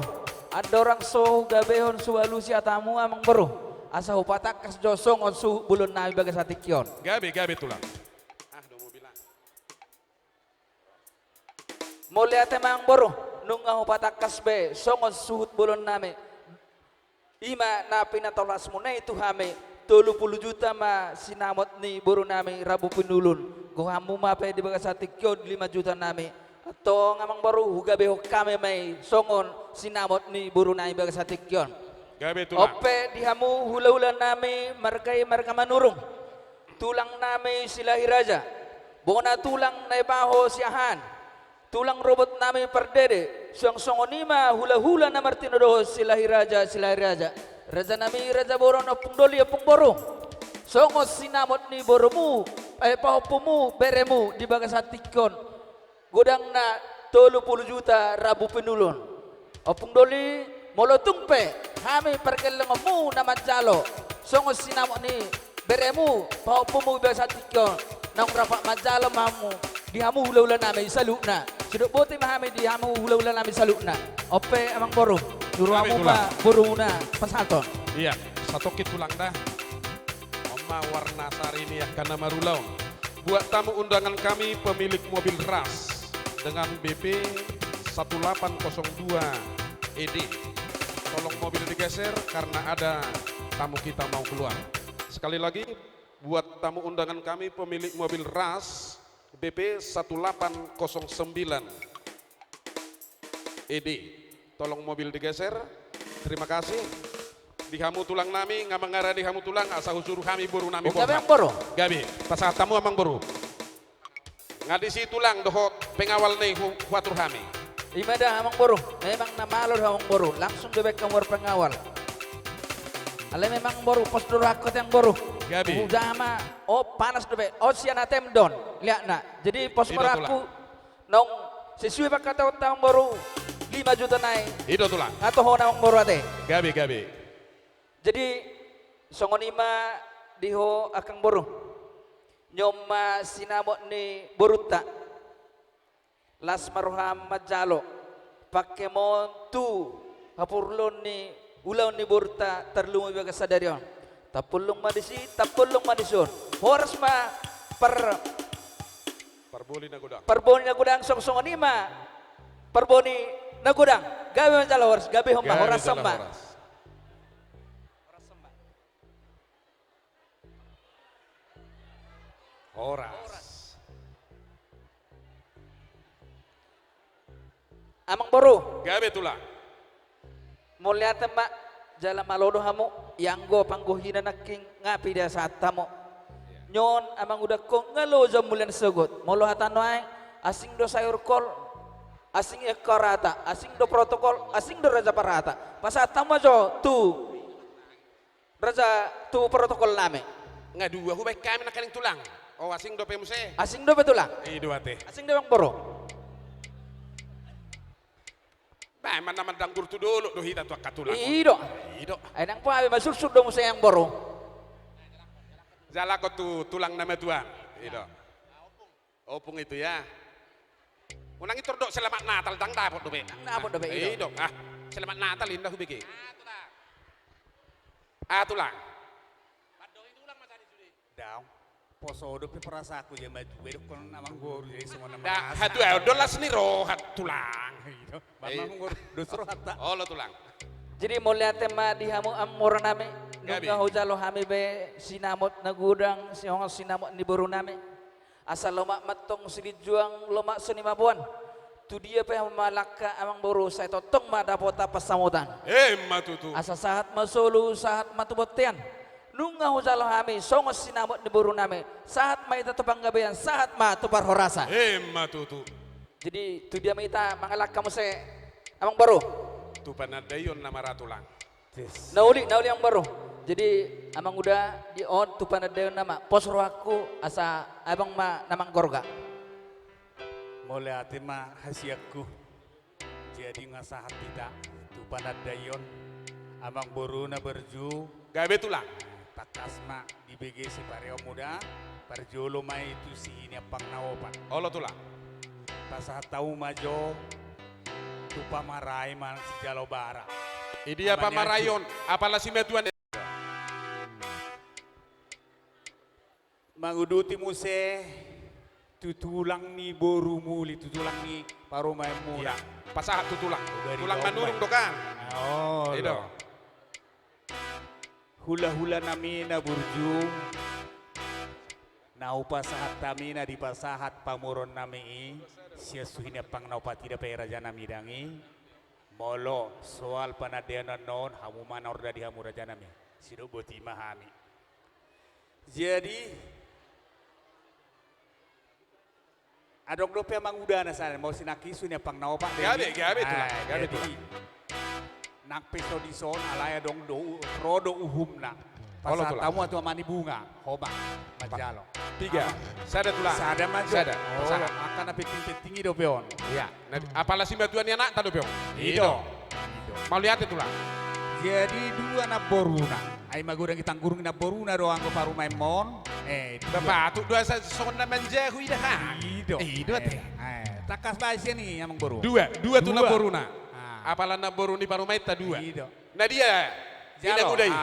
Andorang so hugabehon, so hualusi hatamu amangboru, asa hupatangkas jo songon suhut bolon nami bagas satingki on. Gabe, gabe tulang. Ah, do mobil ah. Mauliate amangboru, nunga hupatangkas be songon suhut bolon nami. I ma na pinatolhasmuna i tu hami, tolu pulu juta ma sinamot ni boru nami Rabu Pinulun. Gohanmu ma pe di bagas satingki on lima juta nami. Antong amangboru, hugabehon hami ma i songon sinamot ni boru nami bagas satingki on. Gabe tulang. On pe di hamu hulahula nami marga i marga Manurung, tulang nami Silahi Raja, bona tulang Naibaho Siahaan, tulang robot nami Pardede, suang songon i ma hulahula na martinodohon Silahi Raja, Silahi Raja, raja nami raja boru, ompung doli ompung boru, songon sinamot ni borumu, eh, pahompumu, beremu di bagas satingki on, godangna tolu pulu juta Rabu Pinulun. Ompung doli, molo tung pe hami pargellengonmu na manjalo songon sinamot ni beremu, pahompumu di bagas satingki on, naung rap manjalo ma hamu, di hamu hulahula nami saluhutna. Sidok boti ma hami di hamu hulahula nami saluhutna. On pe amangboru, juru hamu ma borumuna pasahathon. Iya, satongkin tulang da. On ma warna sari ni angka na marulaon. Buat tamu undangan kami pemilik mobil Ras dengan B P satu delapan kosong dua E D. Tolong mobil digeser karena ada tamu kita mau keluar. Sekali lagi, buat tamu undangan kami pemilik mobil Ras B P satu delapan kosong sembilan E D. Tolong mobil digeser. Terima kasih. Di hamu tulang nami, nga mangaradi hamu tulang, asa husuru hami boru nami. Gabe amangboru. Gabe, pasahat hamu amangboru. Nga disi tulang dohot pengawal na i hu-, huatur hami. I ma da amangboru, memang na malo do amangboru, langsung do baen hamu pengawal. Alai memang amangboru, pos do rohangku ate amangboru. Gabe. Hujaha ma, o panas dope, o sian A T M do on liatna. Jadi pos ma rohangku. Naung sesuai pangkatahonta amangboru, lima juta nai. I do tulang. Nga toho na amangboru ate. Gabe, gabe. Jadi songon i ma di ho angka amangboru. Nion ma sinamot ni borunta. Las ma roham manjalo pangkemon tu haporluon ni ulaon ni borunta tarlumobi bagas sadari on. Tampulung ma disi, tampulung ma dison. Horas ma par- Parboli na godang. Parboli na godang, songon i ma parboli na godang. Gabe ma jala horas, gabehon ma, horas ma. Horas. Amangboru. Gabe tulang. Mauliate ma, jala malo do hamu, ianggo panggohina nangkin nga pe dipasahat hamu. Nion amang udangkon nga loja mulian sogot. Molo hata nuaeng, asing do sayur kol, asing i angka rata, asing do protokol, asing do raja parata. Pasahat hamu ma jo tu raja tu protokol nami. Nga dua hubaen hami nangkaning tulang. O, asing dope muse. Asing dope tulang. I do ate. Asing do amangboru. Ba, emang na mandanggur tu dolok do hita tu angka tulang. I do. I do. Ai nang po hape masulsul do muse amangboru. Jala ho tu tulang na matuan. I do. Ompung itu ya. Unang i tordok selamat Natal, ndang dapot dope. Ndang dapot dope, i do. I do. Ah, selamat Natal inda hubege. Ah, tulang. Daong. Poso dope perasaanku, ia matua dokkon amangboru, jadi songon na merasa. Hatua do las ni roha tulang. I do. Ba amangboru, dos rohanta. Olo tulang. Jadi mauliate ma di hamu amangboru nami. Gabe. Nunga hujalo hami be sinamot na godang, songon sinamot ni borunami. Asa lomak ma antong silinjuang, lomak songon i ma boan. Tu dia pe hamu mangalangka, amang boru, sai tongtong ma dapotan pansamotan. Emma tutu. Asa sahat ma solu, sahat ma tu bontean. Nunga hujalo hami songon sinamot ni borunami, sahat ma hita tu panggabean, sahat ma tu parhorasan. Emma tutu. Jadi tu dia ma hita mangalangka muse, amang boru? Tu Panandaion nama ra, tulang. Yes. Na uli, na uli, amang boru. Jadi, amang uda, di on tu Panandaion nama. Pos rohangku, asa abang ma na manggorga. Mauliate ma hasianku. Jadi nunga sahat hita tu Panandaion, amang boru na burju. Gabe, tulang. Tangkas ma dibege sipareonmu da, parjolo ma i tu si Hiniampang na opat. Olo, tulang. Pasahat hamu ma jo tu pamarai manang sijalo bara. Idia pamaraion, apala simatuan. Manguduti muse tu tulang ni boru muli, tu tulang ni parumaenmuna. Iya. Pasahat tu tulang. Tulang Manurung do kan? Olo. Hulahula nami na burju, na hupasahat hami na dipasahat pamoruon nami i, sian si Hiniampang na opat i da pe, raja nami, dang i. Molo soal Panandaion on, hamu ma na orde di hamu, raja nami. Sidok boti ma hami. Jadi, adong dope amang uda na sada, mau sinangkis tu Hiniampang na opat. Gabe, gabe, tulang. Gabe, tulang. Nang pe so dison, alai adong do, ro do uhumna. Olo, tulang. Pasahat hamu ma tu ama ni Bunga, ho ma manjalo. Tiga. Sada, tulang. Sada ma jo. Sada. Olo, angka na penting-penting i dope on. Iya. Apala simatuan ni anakta dope on. I do. Mauliate, tulang. Jadi dua namboruna. Ai magodang i tanggurung, namboruna do anggo parumaenmon. Eh, dua. Bapa, tu dua sa-, songon na manjahu i da ha. I do. I do ate. Tangkas baen sian i, amang boru. Dua, dua tu namboruna. Apala namboru ni parumaenta dua. I do. Na dia? Jalo. Inang uda i.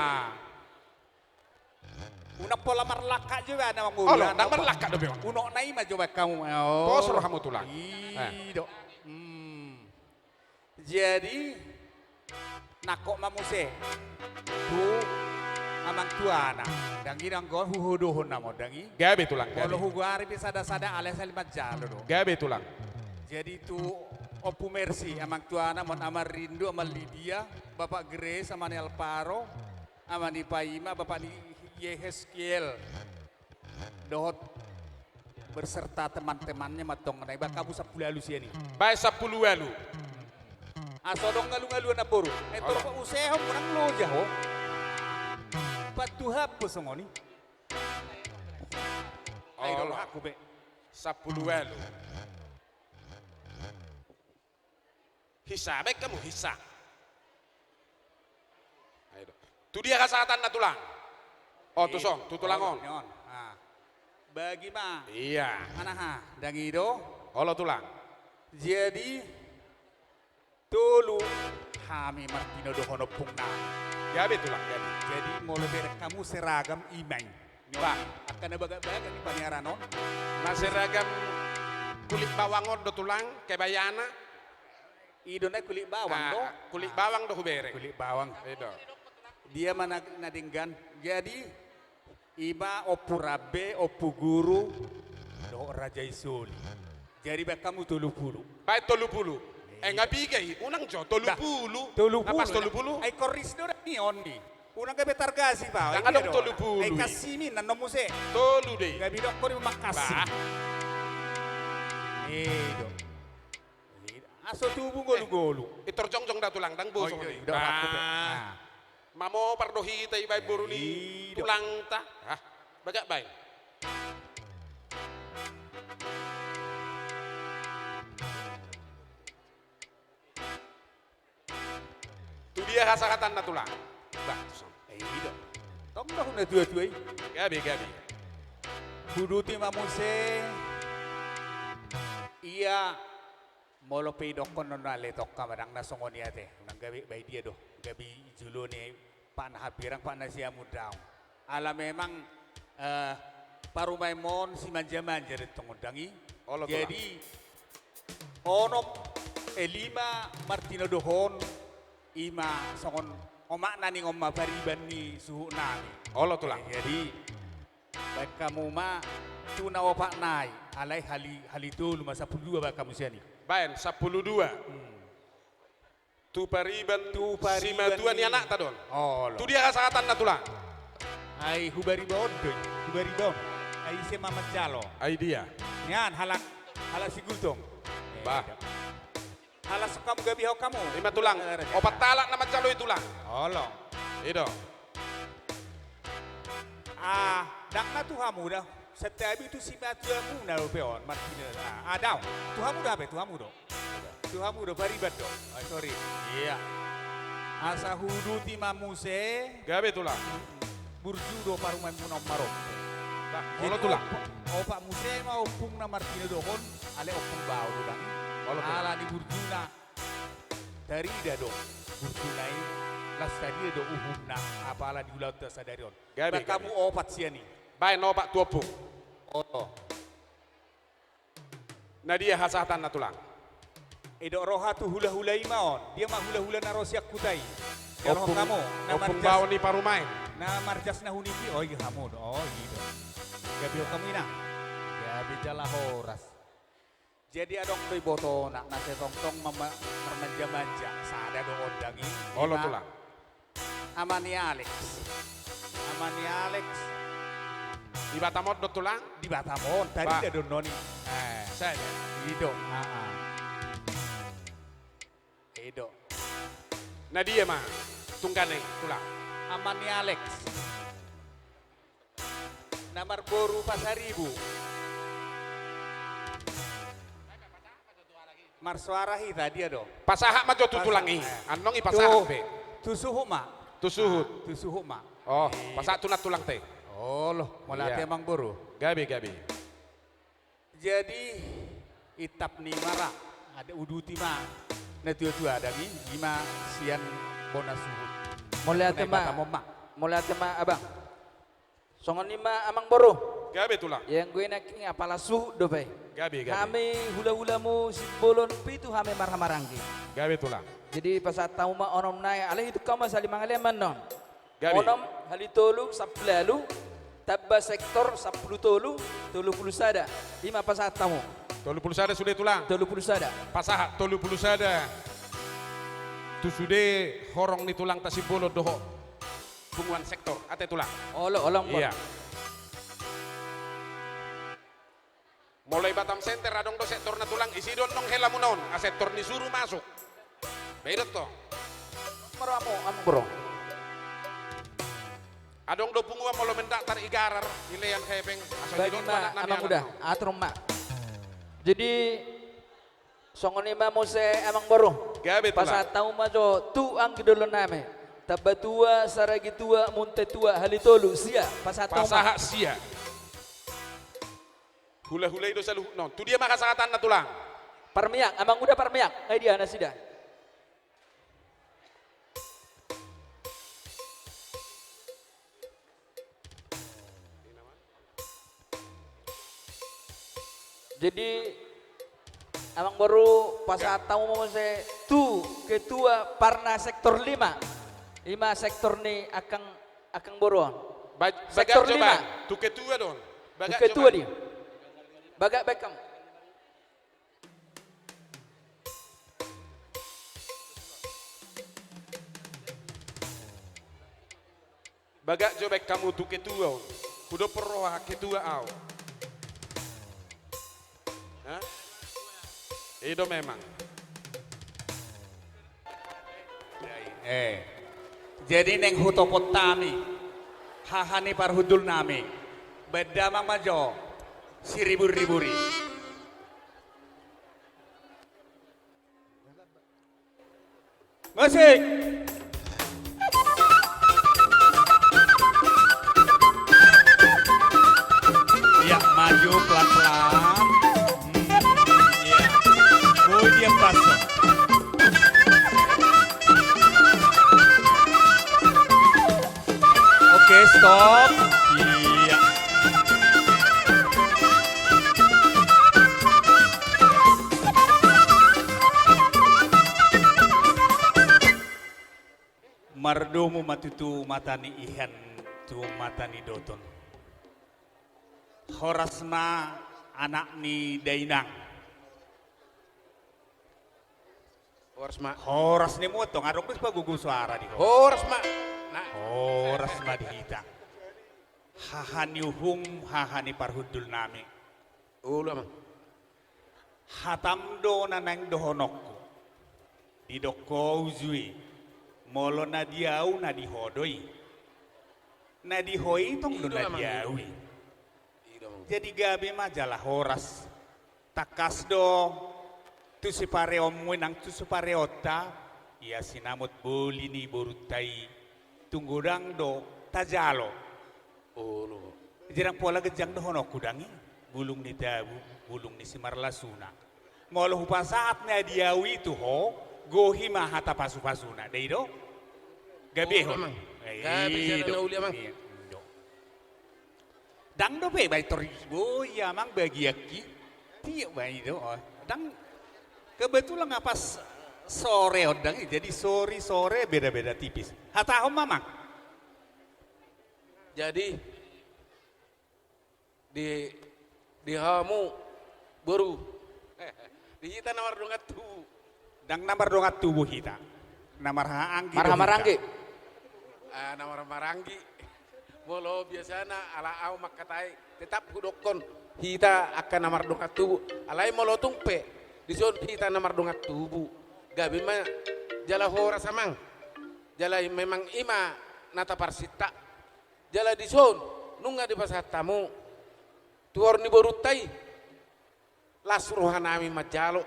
Unang pola marlangka jo ba, amang boru. Olo, ndang marlangka dope on. Unokna i ma jo baen hamu. Pos rohamu, tulang. I do. Jadi, nangkok ma muse tu amang tuana. Dang i, dang on huhodohon nama on, dang i. Gabe, tulang, gabe. Molo hugoari pe sada-sada, alai saling manjalo do. Gabe, tulang. Jadi tu Ompu Mersi, amang tuana, amang Rindu, amang Lidia, bapak Grace, ama ni Alvaro, ama ni Paima, bapak ni Yehezkiel. Dohot berserta teman-temannya ma antong, na ibaen hamu sampulu ualu sian i. Baen sampulu ualu. Asa adong ngalu-ngaluan namboru. Eh, toro pausehon, unang loja ho. Patuhap ho songon i. Ai do rohangku be. Sampulu ualu. Hisa, baen hamu hisa. Ai do. Tu dia hasahatanna, tulang? O, tu son, tu tulang on. Bagi ma. Iya. Anaha, dang i do. Olo, tulang. Jadi, tolu hami martinodohon ompungna. Gabe, tulang, gabe. Jadi, molo bereng hamu seragam i ma i. Bah. Angka na bagak-bagak di paniaran on. Na seragam kulit bawang on do, tulang, kebayana. I do na, kulit bawang do. Kulit bawang do hubereng. Kulit bawang. I do. Dia ma na, na denggan. Jadi, i ma Ompu Rambe, Ompu Guru, dohot Raja i soli. Jadi baen hamu tolu pulu. Baen tolu pulu. Eh, nga piga i, unang jo, tolu pulu. Tolu pulu. Pas tolu pulu. Ai koris do da ni on ni. Unang gabe targasi ba. Ndang adong tolu pulu i. Ai kasimi, nannon muse. Tolu do i. Gabe dokkon i ma kasimi. Bah. I do. Aso tubu golu-golu. I tor jongjong da, tulang, ndang bosong i. Bah. Mamopar do hita i baen boru ni tulangta. Hah, bagak baen. Tu dia hasahatanna, tulang? Bah, tu son. Eh, i do. Tong do na tua-tua i. Gabe, gabe. Huduti ma muse. Ia. Molo pe idokkon on ale tongka ma, ndang na songon i ate. Unang gabe baen dia do. Gabe i jolo ni Pak na hambirang, Pak na siamun daong. Ala memang, eh, parumaenmon simanja-manja do tong on, dang i. Olo, tulang. Jadi, onom, eh, lima martinodohon, i ma songon Omakna ningon ma pariban ni suhut nami. Olo, Tulang. Jadi, baen hamu ma tu na opat nai, alai hali, hali tolu ma, sampulu dua baen hamu sian i. Baen, sampulu dua. Hmm. Tu pariban, tu pariban simatua ni, ni anakta do on. Olo. Tu dia hasahatanna, Tulang? Ai hubariba on do i, hubariba on. Ai ise ma manjalo? Ai dia? Nian, halak, halak Sigultom. Bah. Eh, da. Halak so hamu, gabihon hamu. Ima, Tulang. Eh, opat halak na manjalo i, Tulang. Olo. I do. Ah, ndang na tu hamu da. Santabi tu simatuamuna dope on, martina. Ah, ah, daong. Tu hamu do hape, tu hamu do. Tu hamu do, pariban do. Ah, sorry. Iya. Asa huuduti ma muse. Gabe, Tulang. Burju do parumaenmuna on marompung. Bah, jadi olo, Tulang. Opat, opat muse ma ompungna martina dohon, alai ompung bao do, Tulang. Olo, Tulang. Ala ni burjuna. Tarida do burjuna i, laos tarida do uhumna, apala di ulaonta sadari on. Gabe, gabe. Baen hamu opat sian i. Baen opat tu ompung. Olo. Na dia hasahatanna, Tulang? Didok roha tu hulahula i ma on. Dia ma hulahula na ro sian huta i? Jalo hamu. Ompung, na ompung marjas, bao ni parumaen. Na marjas na huniki, oh, i hamu do. Oh, i do. Gabihon hamu, Inang. Gabe jala horas. Jadi adong do ibotona, na sai tongtong ma-, ma-, marmanjamanja, sada do on, Dang, i. Olo, Tulang. Ima ama ni Alex. Ama ni Alex. Di Batam on do, Tulang? Di Batam on, tarida do on i. Eh. Sada. I do. Ah, ah. I do. Na dia ma tungganna i, Tulang? Ama ni Alex. Na marboru Pasaribu. Marsoara hita, dia do. Pasahat ma jo tu tulang i. Pas-, eh. Annon i pasahat be. Tu, tu suhut ma. Tu suhut. Ah, tu suhut ma. Oh, iya. Pasahat tu na tulang te. Olo, mauliate, iya, Amangboru. Gabe, gabe. Jadi, itap ni mara, ada uduti ma. Na tua-tua, Dang, i, ima sian bona suhut. Mauliate ma. Mauliate ma, Abang. Songon i ma, Amangboru. Gabe, Tulang. Ia anggo i nangkin apala suhut dope. Gabe, gabe. Hami hulahulamu Simbolon, pitu hami marhahamaranggi. Gabe, Tulang. Jadi pasahat hamu ma onom nai, alai itung hamu ma sahali mangalean ma annon. Gabe. Onom hali tolu, sampulu ualu, tamba sektor sampulu tolu, tolu pulu sada. Ima pasahat hamu. Tolu pulu sada sude, Tulang. Tolu pulu sada. Pasahat tolu pulu sada tu sude horong ni tulangta Simbolon dohot punguan sektor, ate, Tulang? Olo, olo, Amangboru. Iya. Molo i Batam Center, adong do sektorna, Tulang, isi do annon helamuna on, ah, sektor ni suru masuk. Be i do tong. Maro hamu, Amangboru. Adong do punguan molo mendaftar i garar, i lean hepeng, asa didok ma, Amang Uda, atur ma. Jadi, songon i ma muse, Amangboru. Gabe, Tulang. Pasahat hamu ma jo tu anggi dolok nami. Tamba Tua, Saragi Tua, Munte Tua, hali tolu, sia. Pasahat hamu ma. Pasahat sia. Hulahula i do saluhutna on. Tu dia ma hasahatanna, Tulang? Parmiak, Amang Uda, parmiak. Ai dia nasida? Jadi, Amangboru, pasahat hamu ma muse tu ketua Parna sektor lima. Ima sektor ni angkang, angkang boru on. Ba-, sektor lima. Bagak jo, Bang. Tu ketua do on. Bagak jo, Bang. Tu ketua dia. Bagak baen hamu. Bagak jo baen hamu tu ketua on. Hudok porroha ketua au. Hah? I do memang. Eh. Jadi naeng hutopot hami haha ni parhundul nami. Baen damang ma jo siribur-ribur i. Musik. Iya, maju pelan-pelan. Hmm, iya. Boi dia pas. Oke, stop. Iya. Mardomu ma tutu mata ni ihan tu mata ni doton. Horas ma anak ni dainang. Horas ma. Horas ni muat tong, adong pe pagugu suara di ho. Horas ma. Nah. Horas ma di hita. Haha ni uhum, haha ni parhundul nami. Olo, Amang. Hatam do na naeng dohononku. Didok ho uju i. Molo na di au na di ho do i. Na di ho i tong do na di au i. Jadi gabe ma jala horas. Tangkas do tu sipareonmu i nang tu sipareonta, ia sinamot boli ni borunta i, tung godang do tajalo. Olo. Jadi ndang pola ganjang dohononku dang i, bulung ni tabu, bulung ni simarlasuna. Molo hupasahat na di au i tu ho, gohi ma hata pasupasuna, da i do? Gabe ho. Olo, Amang. Gabe jala na uli, Amang. Ndang dope baen tor i, boi Amang bagianki. Tiok baen i do. Ndang kebetulan nga pas sore on ndang i, jadi sori sore beda-beda tipis. Hatahon ma, Amang. Jadi di, di hamu boru, di hita na mardongan tubu. Ndang na mardongan tubu hita. Na marhaha maranggi do hita. Marhamaranggi. Ah, na marhamaranggi. Molo biasana ala au mangkatai, tetap hudokkon hita angka na mardongan tubu. Alai molo tung pe dison hita na mardongan tubu, gabe ma jala horas, Amang. Jala memang i ma na taparsinta. Jala dison nunga dipasahat hamu tuhor ni borunta i. Las rohanami manjalo.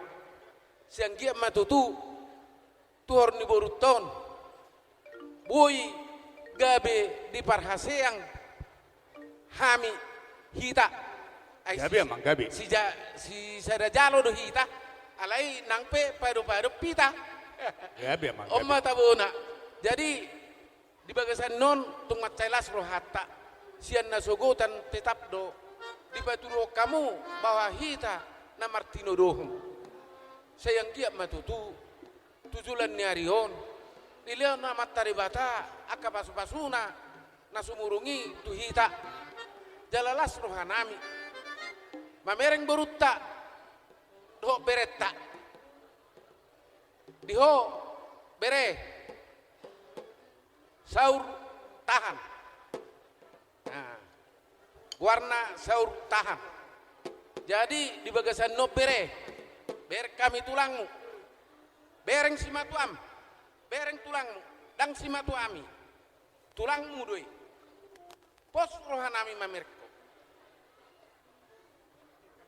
Sai anggiat ma tutu tuhor ni borunta on boi gabe di parhaseang hami hita. Ai gabe, Amang, gabe. Sija-, sisada jalo do hita. Alai nang pe padopadop hita. Gabe, Amang, gabe. On ma tabona. Jadi di bagasan on tung mansai las rohanta. Sian nasogotan tetap do dipatuduhon hamu bahwa hita na martinodohon. Sai anggiat ma tutu tu joloan ni ari on dilehon Amanta Debata angka pasupasuna na sumurung i tu hita. Jala las rohanami mamereng borunta dohot berenta. Di ho, bere, saur tahan. Nah, goarna saur tahan. Jadi di bagasan on, bere, bereng hami tulangmu. Bereng simatuam, bereng tulangmu, ndang simatuami. Tulangmu do i. Pos rohanami mamereng ho.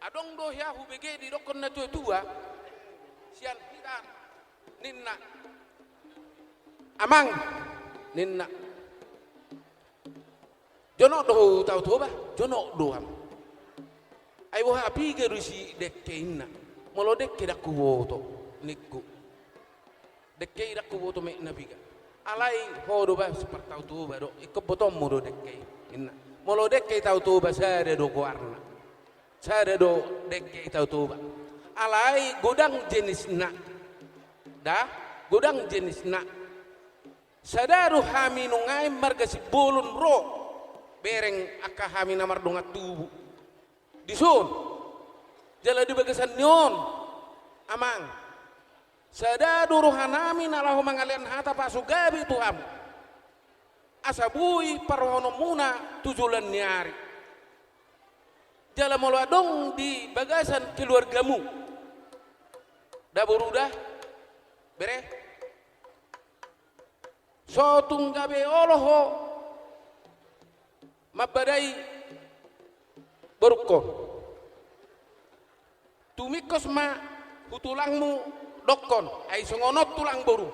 Adong do hea hubege didokkon natuatua sian hita, ninna. Amang, ninna. Jonok do ho tu Tao Toba? Jonok do, Amang. Ai boha, piga do disi dengke, inna. Molo dengke ndang huboto, ningku. Dengke i ndang huboto, ninna, piga. Alai ho do ba si par Tao Toba do, ingkon botoonmu do dengke i, inna. Molo dengke i Tao Toba, sada do goarna. Sada do dengke i Tao Toba. Alai godang jenisna. Da, godang jenisna. Sada do hami nuaeng marga Simbolon ro bereng angka hami na mardongan tubu. Dison, jala di bagasan ni on, Amang, sada do rohanami na laho mangalean hata pasu gabe tu hamu, asa boi parrohahononmuna tu joloan ni ari. Jala molo adong di bagasan keluargamu, da boru da, bere, so tung gabe olo ho mambadai borungkon. Tumingkos ma tu tulangmu, dokkon, ai songon on tulang boru.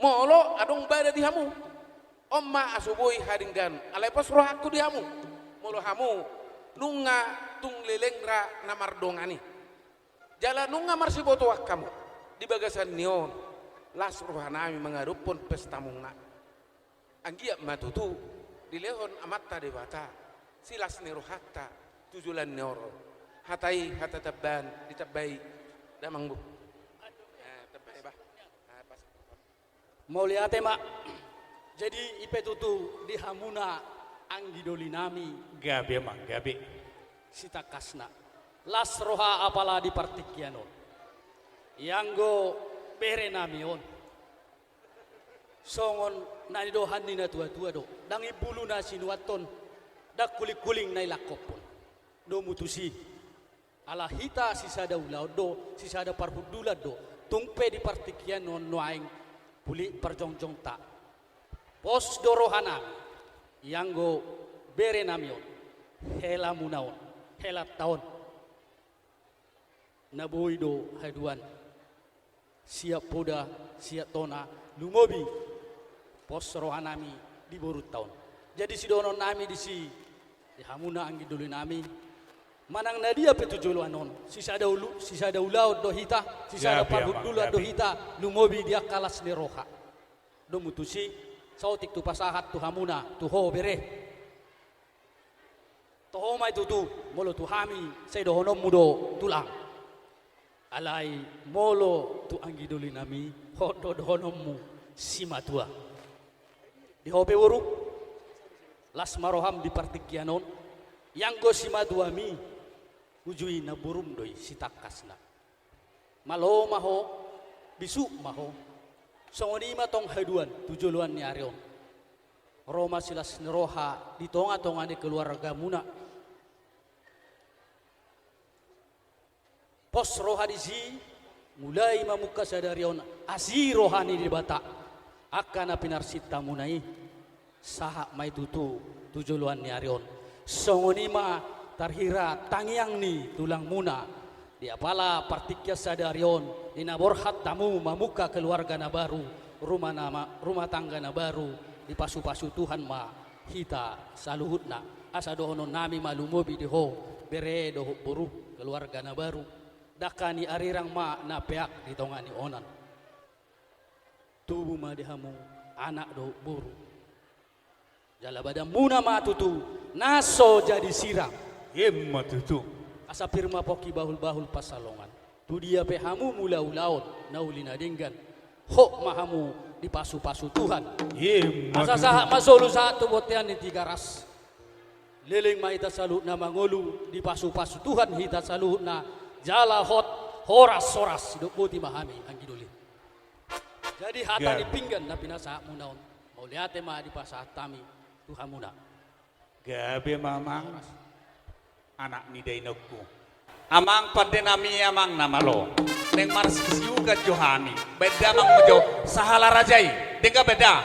Molo adong bada di hamu, on ma asa boi hadenggan, alai pos rohangku di hamu. Molo hamu nunga tung leleng ra na mardongan i. Jala nunga marsibotoan hamu, di bagasan ni on, las rohanami mangadophon pestamuna. Anggiat ma tutu dilehon Amanta Debata silas ni rohanta tu joloan ni ari on. Hata i hata tambahan, ditambai damang bu. Eh, tambai bah. Ah, pas. Mauliate ma. Jadi i pe tutu di hamuna anggi doli nami. Gabe ma, gabe. Sitangkasna. Las roha apala di partingkian on. Ianggo bere nami on. Songon na nidohan ni na tua-tua do. Ndang imbulu na sinuanhon. Ndang kuling-kuling na ilangkophon. Domu tusi. Ala hita sisada ulaon do, sisada parhundulan do, tung pe di partingkian on nuaeng pulik parjongjongta. Pos do rohanami, ianggo bere nami on, hela muna on, helanta on. Na boi do haduan. Sian poda, sian tona, lumobi pos rohanami di borunta on. Jadi sidohonon nami disi, di hamuna anggi doli nami, manang na dia pe tu joloan on, sisada ulu, sisada ulaon do hita, sisada parhundulan do hita, lumobi di angka las ni roha. Domu tusi, saotik tu pasahat tu hamuna, tu ho bere. Toho ma i tutu, molo tu hami, sai dohononmu do tulang. Alai molo tu anggi doli nami, hot do dohononmu simatua. Di ho pe boru, las ma roham di partingkian on, ianggo simatuami, uju i namborum do i sitangkasna. Malo ma ho, bisuk ma ho. Songon i ma tong haduan tu joloan ni ari on. Ro ma silas ni roha di tonga-tonga ni keluargamuna. Pos roha disi, mulai mamungka sadari on asi roha ni Debata. Angka na pinarsinta muna i. Sahat ma i tutu tu joloan ni ari on. Songon i ma tarhira tangiang ni tulangmuna. Di apala partingkian sadari on, di na borhat hamu mamungka keluarga na baru, rumah nama, rumah tangga na baru, dipasu-pasu Tuhan ma hita saluhutna. Asa dohonon nami ma lumobi di ho, bere dohot boru, keluarga na baru. Dangka ni arirang ma na peak di tonga ni onan. Tubu ma di hamu anak dohot boru. Jala badanmuna ma tutu na so jadi sirang. Ima tutu. Asa pir ma pongki bahul-bahul pansalongan. Tu dia pe hamu mula ulaon na uli na denggan. Hot ma hamu dipasu-pasu Tuhan. Ima tutu. Asa sahat ma solu sahat tu bontean ni Tigaras. Leleng ma hita saluhutna mangolu, dipasu-pasu Tuhan hita saluhutna, jala hot, horas-horas, sidok boti ma hami, anggi doli. Jadi hata ni pinggan na pinasahatmuna on, mauliate ma dipasahat hami tu hamuna. Gabe ma amang, anak ni dainangku. Amang pande nami amang na malo. Naeng marsisiukan jo hami. Baen damang jo sahala raja i. Denggan baen da.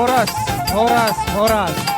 Horas, horas, horas.